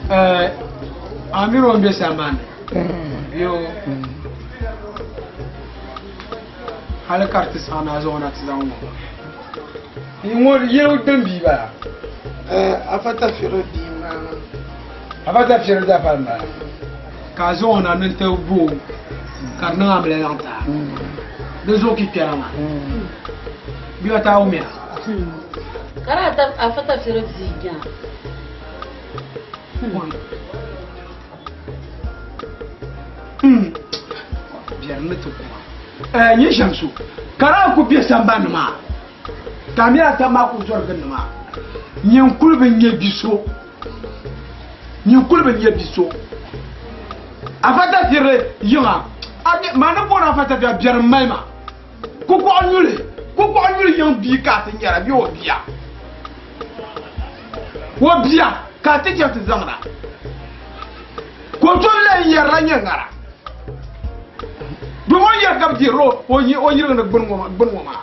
Eh, Amiro n be sambani. Yo. Hali ka di ti saɣi ni a zaŋ o na ti zaŋ ŋɔ. Ŋɔ yɛli din bia bala. Afa Tafiro bia m-bala. Afa Tafiro dafali m-bala. Ka a zaŋ o na ni n-ti bo o ka di niŋ amiliya zaŋ ti a. Di zuɣu ki kpɛra maa. Bia taa wumiya. Ka di Afa Tafiro bia nya. Biɛri ni ti kuma. Eh, nyɛ Shamsu, ka daa ku be sambani ni maa, ka a mini a taba maa ku zɔri gindi maa, nyin kuli bi nya bi so, nyin kuli bi nya bi so. Afa Tafirili yiŋa, a mi, maa ni booni Afa Tafia biɛri m-mali ma. Kukɔɣu nyuli, kukɔɣu nyuli yiŋ bia ka a ti nyara bee o bia? O bia ka a ti chaŋ ti zaŋda. Ka o tom lahi yɛrila nyɛ ŋara. Domin o yɛri ka bi deerila o yirigi ni gbuni ŋɔ maa.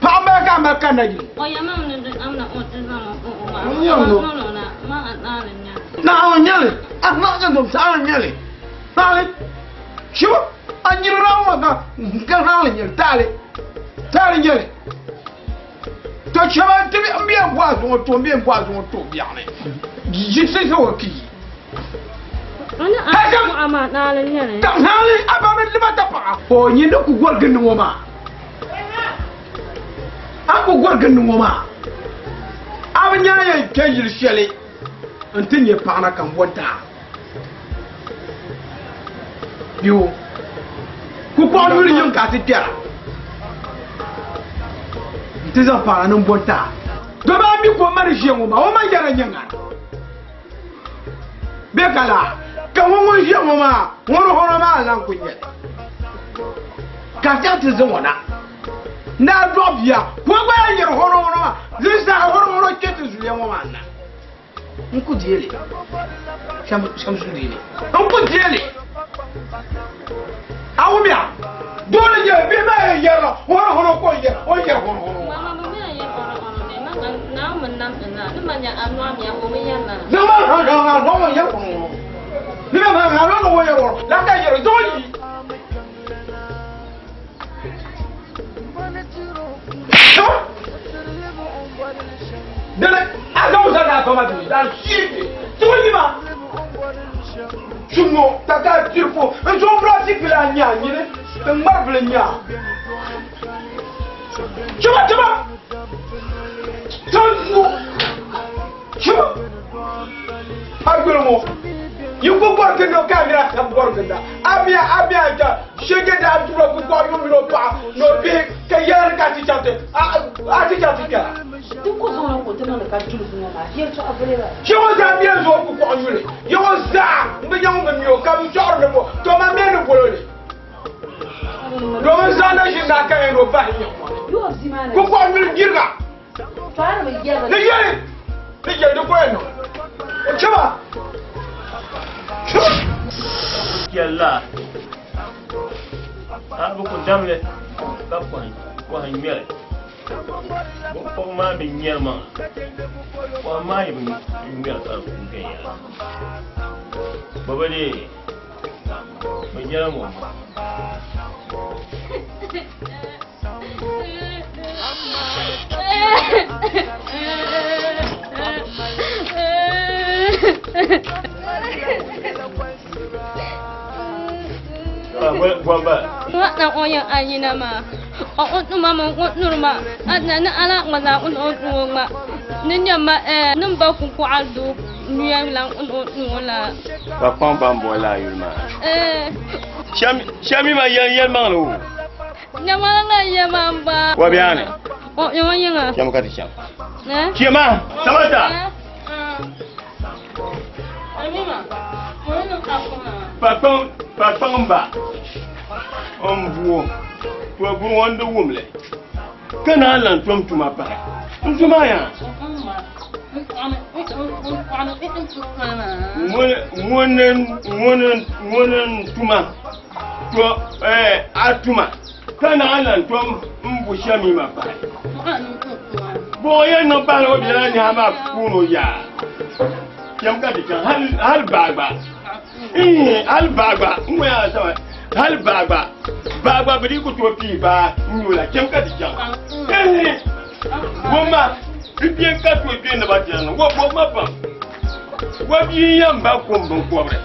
Paɣa m-bala ka a mali ka na yili. O yɛmam ni di amna o ti zaŋ o o maa. N yɛm no. O no na ma a naani nya. Na a nyɛli, a na nyɛ dom sa a nyɛli. Naali. Shibu, a nyirila ŋɔ ka ka naali nyɛli taali. Taali nyɛli. To shɛba ti n bɛ n bɔhi zuŋɔ to n bɛ n bɔhi zuŋɔ to biɛɣuni. Jisi sa o ki. Naali a ba mi lima ta paɣa. O nyɛ ni ku gɔri gindi ŋɔ maa. A ku gɔri gindi ŋɔ maa. A bi nyɛla yɛn kpɛ yili shɛli n ti nyɛ paɣa na ka n bɔ daa. Biho kukɔɣu yuli yiŋ ka a ti kpɛra n ti zaŋ paɣa ni n bɔ taa. Domi a mi ka o ma ni ʒiya ŋɔ maa o ma yɛra nyɛ ŋara. Bɛ ka laa ka ŋɔ ŋun ʒiya ŋɔ maa ŋɔ ni hɔrɔ maa lan ku nyɛli ka chaŋ ti zaŋ o na ni a dɔɣi bia ka o gba yɛn yɛri hɔrɔ hɔrɔ maa din saha hɔrɔ hɔrɔ kpɛ ti zuliya ŋɔ maa na n ku deei li Shamsu deei li n ku deei li a wumiya doo ni nyɛli bihi maa yɛn yɛrila hɔrɔ hɔrɔ ka o yɛra o yɛri hɔrɔ hɔrɔ ŋɔ Dini a zaŋ o zaŋ a ba ma bee daa shiri be ti o yima chuŋɔ ka ka diri fo n zaŋ burasi bili a nya nyini n ŋmari bili nya chima chima tanzu chima a yuli ŋɔ yi ku bɔri gindi o ka a mini a tab bɔri ginda a mi a mi a ja shege daa dura ku kɔɣi yo mini o paɣa ni o bihi ka yɛli ni ka a ti chaŋ ti a ti chaŋ ti kpɛra Di ku zaŋ o ka o ti niŋdi ka duli ŋɔ maa yɛltɔɣa vuli ba. Kpe ŋɔ zaa mi n-zaŋ o kukɔɣu nyuli. Ya ŋɔ zaa m-bi nya ŋun bi mi o ka bɛ sɔɣiri ni bo, to man mi ni bol o li. Domin zaŋ na ʒini daa ka yɛn ni o bahi nya ŋɔ ni. Kukɔɣu nyuli gbiriga. Ni yɛli ni yɛli di ko yɛn niŋ. O chɛ ba. Chɛ ba. Yɛlila a bi ku damli ka kɔhi ŋmɛli. Binkɔbigu maa mi nyɛri maŋa, kɔhim maa yi bi ŋmɛri ka di ku viɛnyɛla. Bɛ bi deei bɛ nyɛla ŋun bɔŋɔ. Na o yɛn a yina maa o o tuma mi o nuri ma a na ni ala ŋma zaa o o o ŋma ni nyɛ ma ɛɛ ni ba kukuɣa do nuya lan o o o la. Ka kpaŋ ban boli la a yuli maa. Ɛɛ. Shɛmi ma yɛli yɛlimaŋli o. Nyɛma la yɛ ma n ba. Wa biɛni. O o yiŋa. Chɛmi ka ti chaŋ. Chɛma Samanta. Kpakpaŋ ba n buo to buri ŋɔ n di wumli ka naan lan tom tuma pahi n tuma yaa ŋuni n tuma to a tuma ka naan lan tom n bu shɛmima pahi bɔ yɛn niŋ pahi o biɛla niha maa puuni o yaa Kpɛm ka di chaŋ hali baa gba hali baa gba n ŋɔ yaa sama hali baa gba baa gba bi dii ku tooi pii baa n nyo la kpɛm ka di chaŋ woma bi bia ka tooi kpɛ ni ba tɛri ni wo bɔbi ma pam wa bia n yɛn ba kom binkɔbiri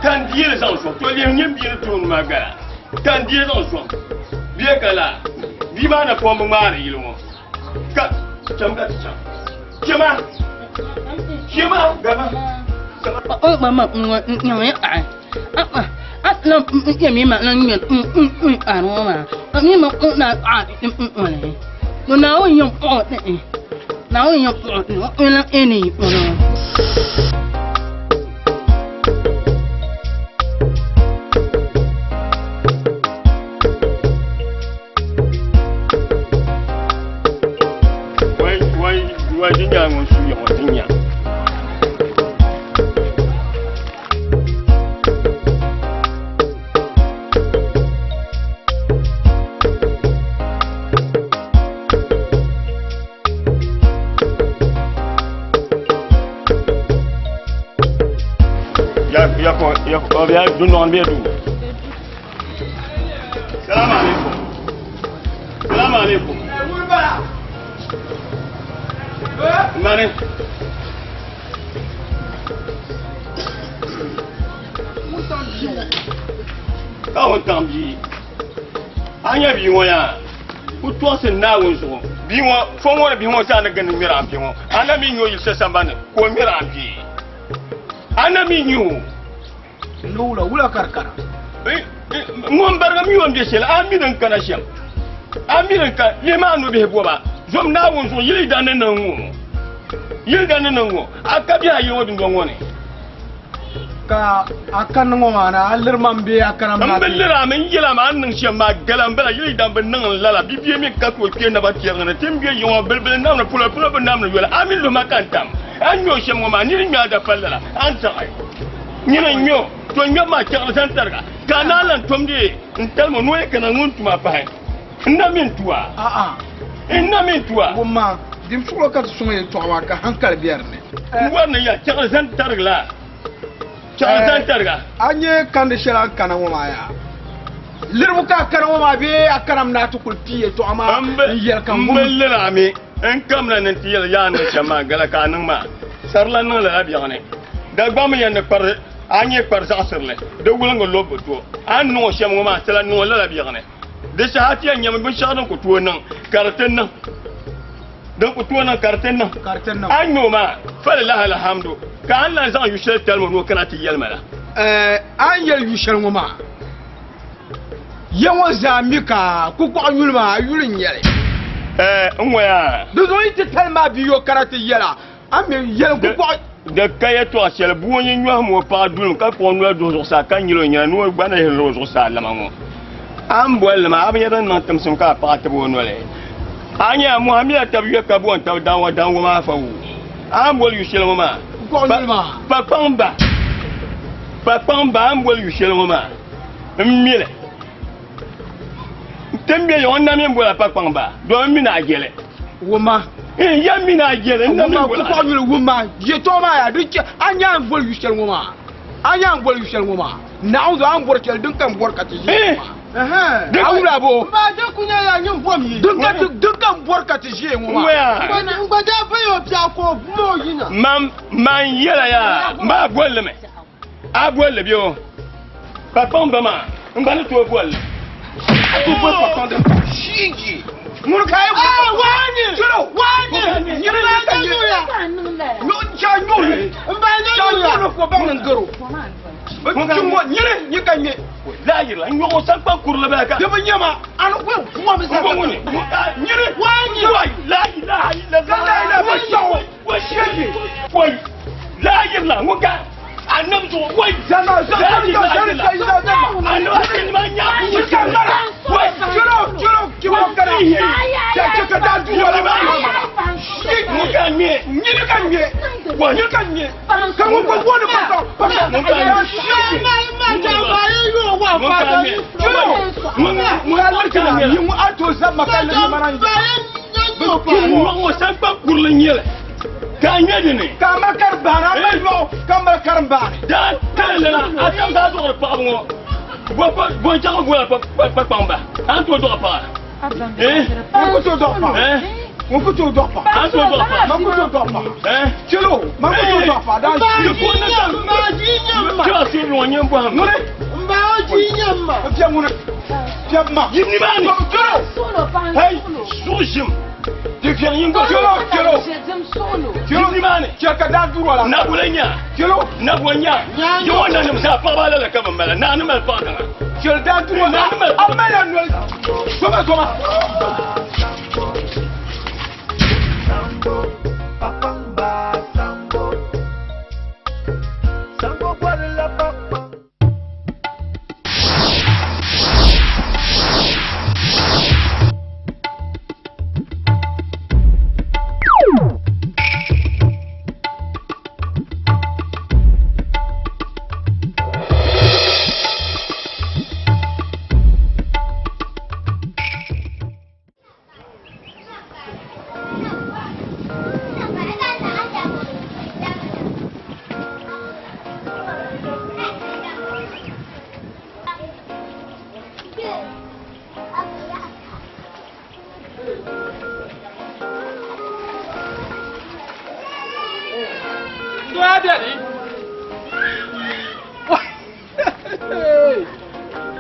ka n dieli zaŋ sɔŋ to lihi nyɛ bia ni tooni maa gala ka n dieli zaŋ sɔŋ bia ka laa bia maa na pɔn bi ŋmaari yili ŋɔ ka cham ka ti chaŋ chema chema gaba O ba ma n ŋɔ n a a a na n yɛ mi ma na n yɛ n n n a ŋɔ maa a mi ma n na a n n n ni no na o yɛ o ni na o yɛ o ni o na e ni o na. Wai di nya ŋun su yaŋɔ di nya. Ya ya ko ya ko ya dunɔn bɛ du. Salamu alaikum. Salamu alaikum. Mani. Ka wuntaŋ bia. A nya bia ŋɔ yaa ku tɔɣisi Naawuni zuɣu. Bia ŋɔ fo ŋɔ ni bihi ŋɔ zaa ni gindi ŋmɛri ampe ŋɔ. A na mi nya o yili sambani ka o ŋmɛri ampe. A na mi nya o. Ni wula wula ka di kana? Ŋun barigi mi o ni be shɛli, a mi din kana shɛm. A mi din ka lihi maa nubihi bɔba. Zom Naawuni zuɣu yili dan ni niŋ ŋɔ. Yili dan ni niŋ ŋɔ. A ka bihi ayi ŋɔ dundɔŋ ŋɔ ni. Ka a kani ŋɔ maa na, a liri ma m-bee a kana M bi liri a mi, n yɛl a mi a ni niŋ shɛm maa gala m-bala. Yili dan bi niŋ n lala. Bibia mi ka tooi kpe naba tɛriŋ ni. Ti ni be yiŋ ŋɔ bilibili namni polo, polo bi namni yoli. A mi luhi ma ka n tam. A ni ŋme o shɛm ŋɔ maa, niri ŋme a dapali lala, a ni taɣi. Nyini n-nyɛ o, to ŋmɛbu maa chɛɣili zani tariga, ka a naan lan tomdi n talim o ni o yi kana ŋun tuma pahi. N na mi n-tu a. N na mi n-tu a. Wumma, dim suɣulo ka ti sɔŋ yɛltɔɣa maa ka hankali be di ni. N bɔri ni ya chɛɣili zani tariga la, chɛɣili zani tariga. A nya kandi shɛli a ni kana ŋɔ maa yaa? Liribu ka a kana ŋɔ maa bee a kanami ni a ti kuli pii yɛltɔɣa maa n-yɛli ka n wum? M bi liri a mi. N kamina ni n ti yɛli yaa niŋ shɛm maa gala ka a niŋ maa. Sarila niŋ lala biɛɣu ni. Dagbaŋ mi yɛn ni kpari a nyɛ kpari zaɣisirili di wuliŋgi lobbu to. A ni niŋ o shɛm ŋɔ maa ti lahi niŋ o lala biɛɣu ni. Di saha ti yɛn nyami binshɛɣu din ku tooi niŋ ka di ti niŋ. Din ku tooi niŋ ka di ti niŋ. A ni nya o maa, falilahi alhamdu, ka a ni lan zaŋ yu shɛli talim o ni o kana ti yɛli ma la. A ni yɛli yu shɛli ŋɔ maa, ya ŋɔ zaa mi ka kukɔɣu yuli maa, a yuli n-nyɛ li. N ŋɔ yaa. Di zuɣu yi ti talim a bia yo kana ti yɛl a, a mi yɛli kukɔɣu. Di ka yɛtɔɣ shɛli bua yi nyɔhim o paɣa dulim ka kpuɣi noli duhi zuɣusaa ka nyili o nyina ni o gba na yihirila o zuɣusaa lama ŋɔ. A ni boli li maa, a bi nya din niŋ timsim ka a paɣa tib o noli. A nya mɔhi mila tab yuya ka booni tab daŋɔ daŋɔ maa fa wuu. A ni boli yu shɛli ŋɔ maa, pa kpaŋ ba, pa kpaŋ ba, a ni boli yu shɛli ŋɔ maa, m mi li. Ti ni be ya ŋɔ, n na mi m-boli a pa kpaŋ ba, domi m mi ni a je li. Wumma. N ya mi ni a je li, n na mi m-boli a. Wumma, kukɔɣu yuli wumma, yɛtɔɣa maa yaa, di chɛ, a nya a ni boli yu shɛli ŋɔ maa, a nya a ni boli yu shɛli ŋɔ maa, Naawuni zuɣu a ni bɔri shɛli din ka m bɔri ka ti ʒiya ŋɔ maa. A wula bo? Din ka ti, din ka m bɔri ka ti ʒiya ŋɔ maa. N gba daa bayi o bia ka o bum o yina. Man, man yɛla yaa, m ba boli li mi. A bolli bɛ o pa kpaŋ ba maa n gba ni tooi bolli. A ti boli pa kpaŋ din pa shiigi. Ŋuni ka a yi boli pa Waani! Chelo! Waani! Nyini ni ka nyɛ cha nyuhi cha nyuhi ko baŋ ni garo. Ŋɔ nyini nyi ka nyɛ. Laayiri n nyɔɣu sankpa kurili bala ka. Di bi nyɛ ma ani ko kuma mi sa. Ŋuni nyini. Waani! La ilaha illallah. La ilaha illallah. Wa shiigi. Wai laayiri la ŋun ka annabi zuɣu wai. Zama zama zama zama zama. Annabi ma nya. Chikangara. Wai. Chelo chelo kibo kana. Cha cha ka da du wala ma. Ŋun ka ŋmɛ. Nyini ka ŋmɛ. Nyini ka ŋmɛ. Ka ŋun ko bɔni pa pa pa. Ŋun ka ŋmɛ. Ŋun ka ŋmɛ. Chelo. Ŋun ka lirikina yiŋ a to zama ka lirikina mana. Ŋun ŋɔ sankpa kurili nyɛli. Ka a ŋmɛ dini. Ka a mali karimbaani a mali yɔɣu ka mali karimbaani. Daa kali lala a tam daa dɔɣiri paɣaba ŋɔ bɔ n chaŋ gola pa kpaŋ ba a ni tooi dɔɣi paɣa. Ŋun ku tooi dɔɣi paɣa. Ŋun ku tooi dɔɣi paɣa. A ni tooi dɔɣi paɣa. Man ku tooi dɔɣi paɣa. Chelo man ku tooi dɔɣi paɣa daa Di puuni ni kam. Chelo suhu ŋɔ nyɛ bɔhim. Ŋuni. Mba o ji nyam ma. N fiɛ ŋuni. Fiɛ ma. Yim nimaani. Chelo. Hey suhu ʒim. Di viɛl yin gba. Chelo chelo. Yim nimaani. Chɛ ka daa duri la. Nabula nya. Chelo. Nabula nya. Yi ŋɔ nanim zaa paɣaba alala ka bi mala. Naa ni mali paɣa kaŋa. Chelo daa duri la. Naa ni mali A mali a noli. Soma soma.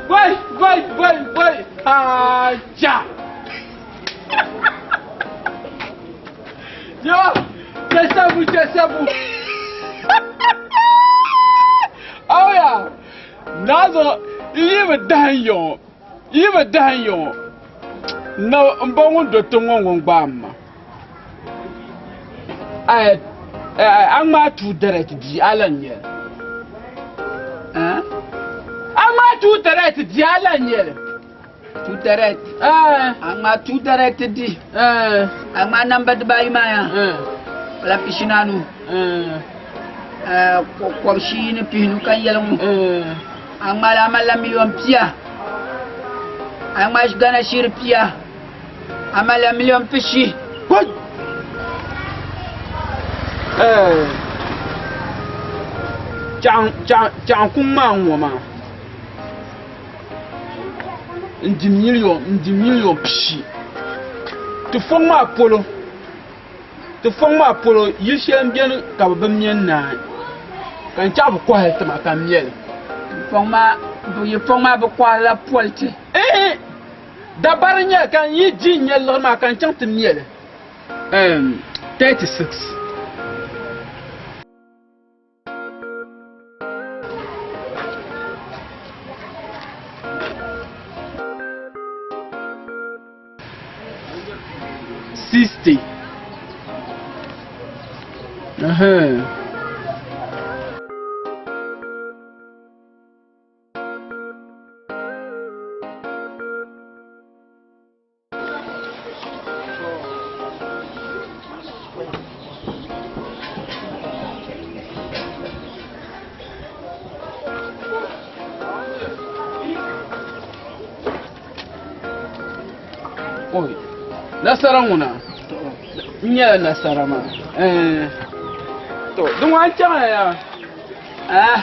Wai, wai, wai, wai, haja. Yo, chesabu, chesabu. Oh yeah. Nazo, yi bi dahin yo. Yi bi dahin yo. Na n ba ŋun do tiŋ ŋɔ ŋun gbaai ma. Ai, ai, a ŋmaa tuu direct di a lan nyɛli. A ŋmaa tuu direct di a lan nyɛli. Tuu direct. A ŋmaa tuu direct di. A ŋmaa namba dibaayi maa ya. Wala pishinaanu. Kɔbishii ni pihinu ka n yɛli ŋɔ. A ŋmaa la a malila miliyon pia. A ŋmaa Ghana shiri pia. A malila miliyon pishi. Chaɣ kuŋ maa n-ŋɔ maa. N di miliyon, n di miliyon pishi. Ti fɔŋ maa polo. Ti fɔŋ maa polo yili shɛli m-beni ka bɛ bi me n-naai, ka n chaɣ bɛ kɔhi li ti ma ka m me li. Fɔŋ maa, yi fɔŋ maa bɛ kɔhirila politi? Ihi! Dabari n-nyɛ li ka n yi di n-nya liɣiri maa ka n chaŋ ti me li. 36. 60. Uh-huh. Oi, nasara ŋuna n nyɛla nasara maa eh. To di ŋɔ an chaŋ ya ah.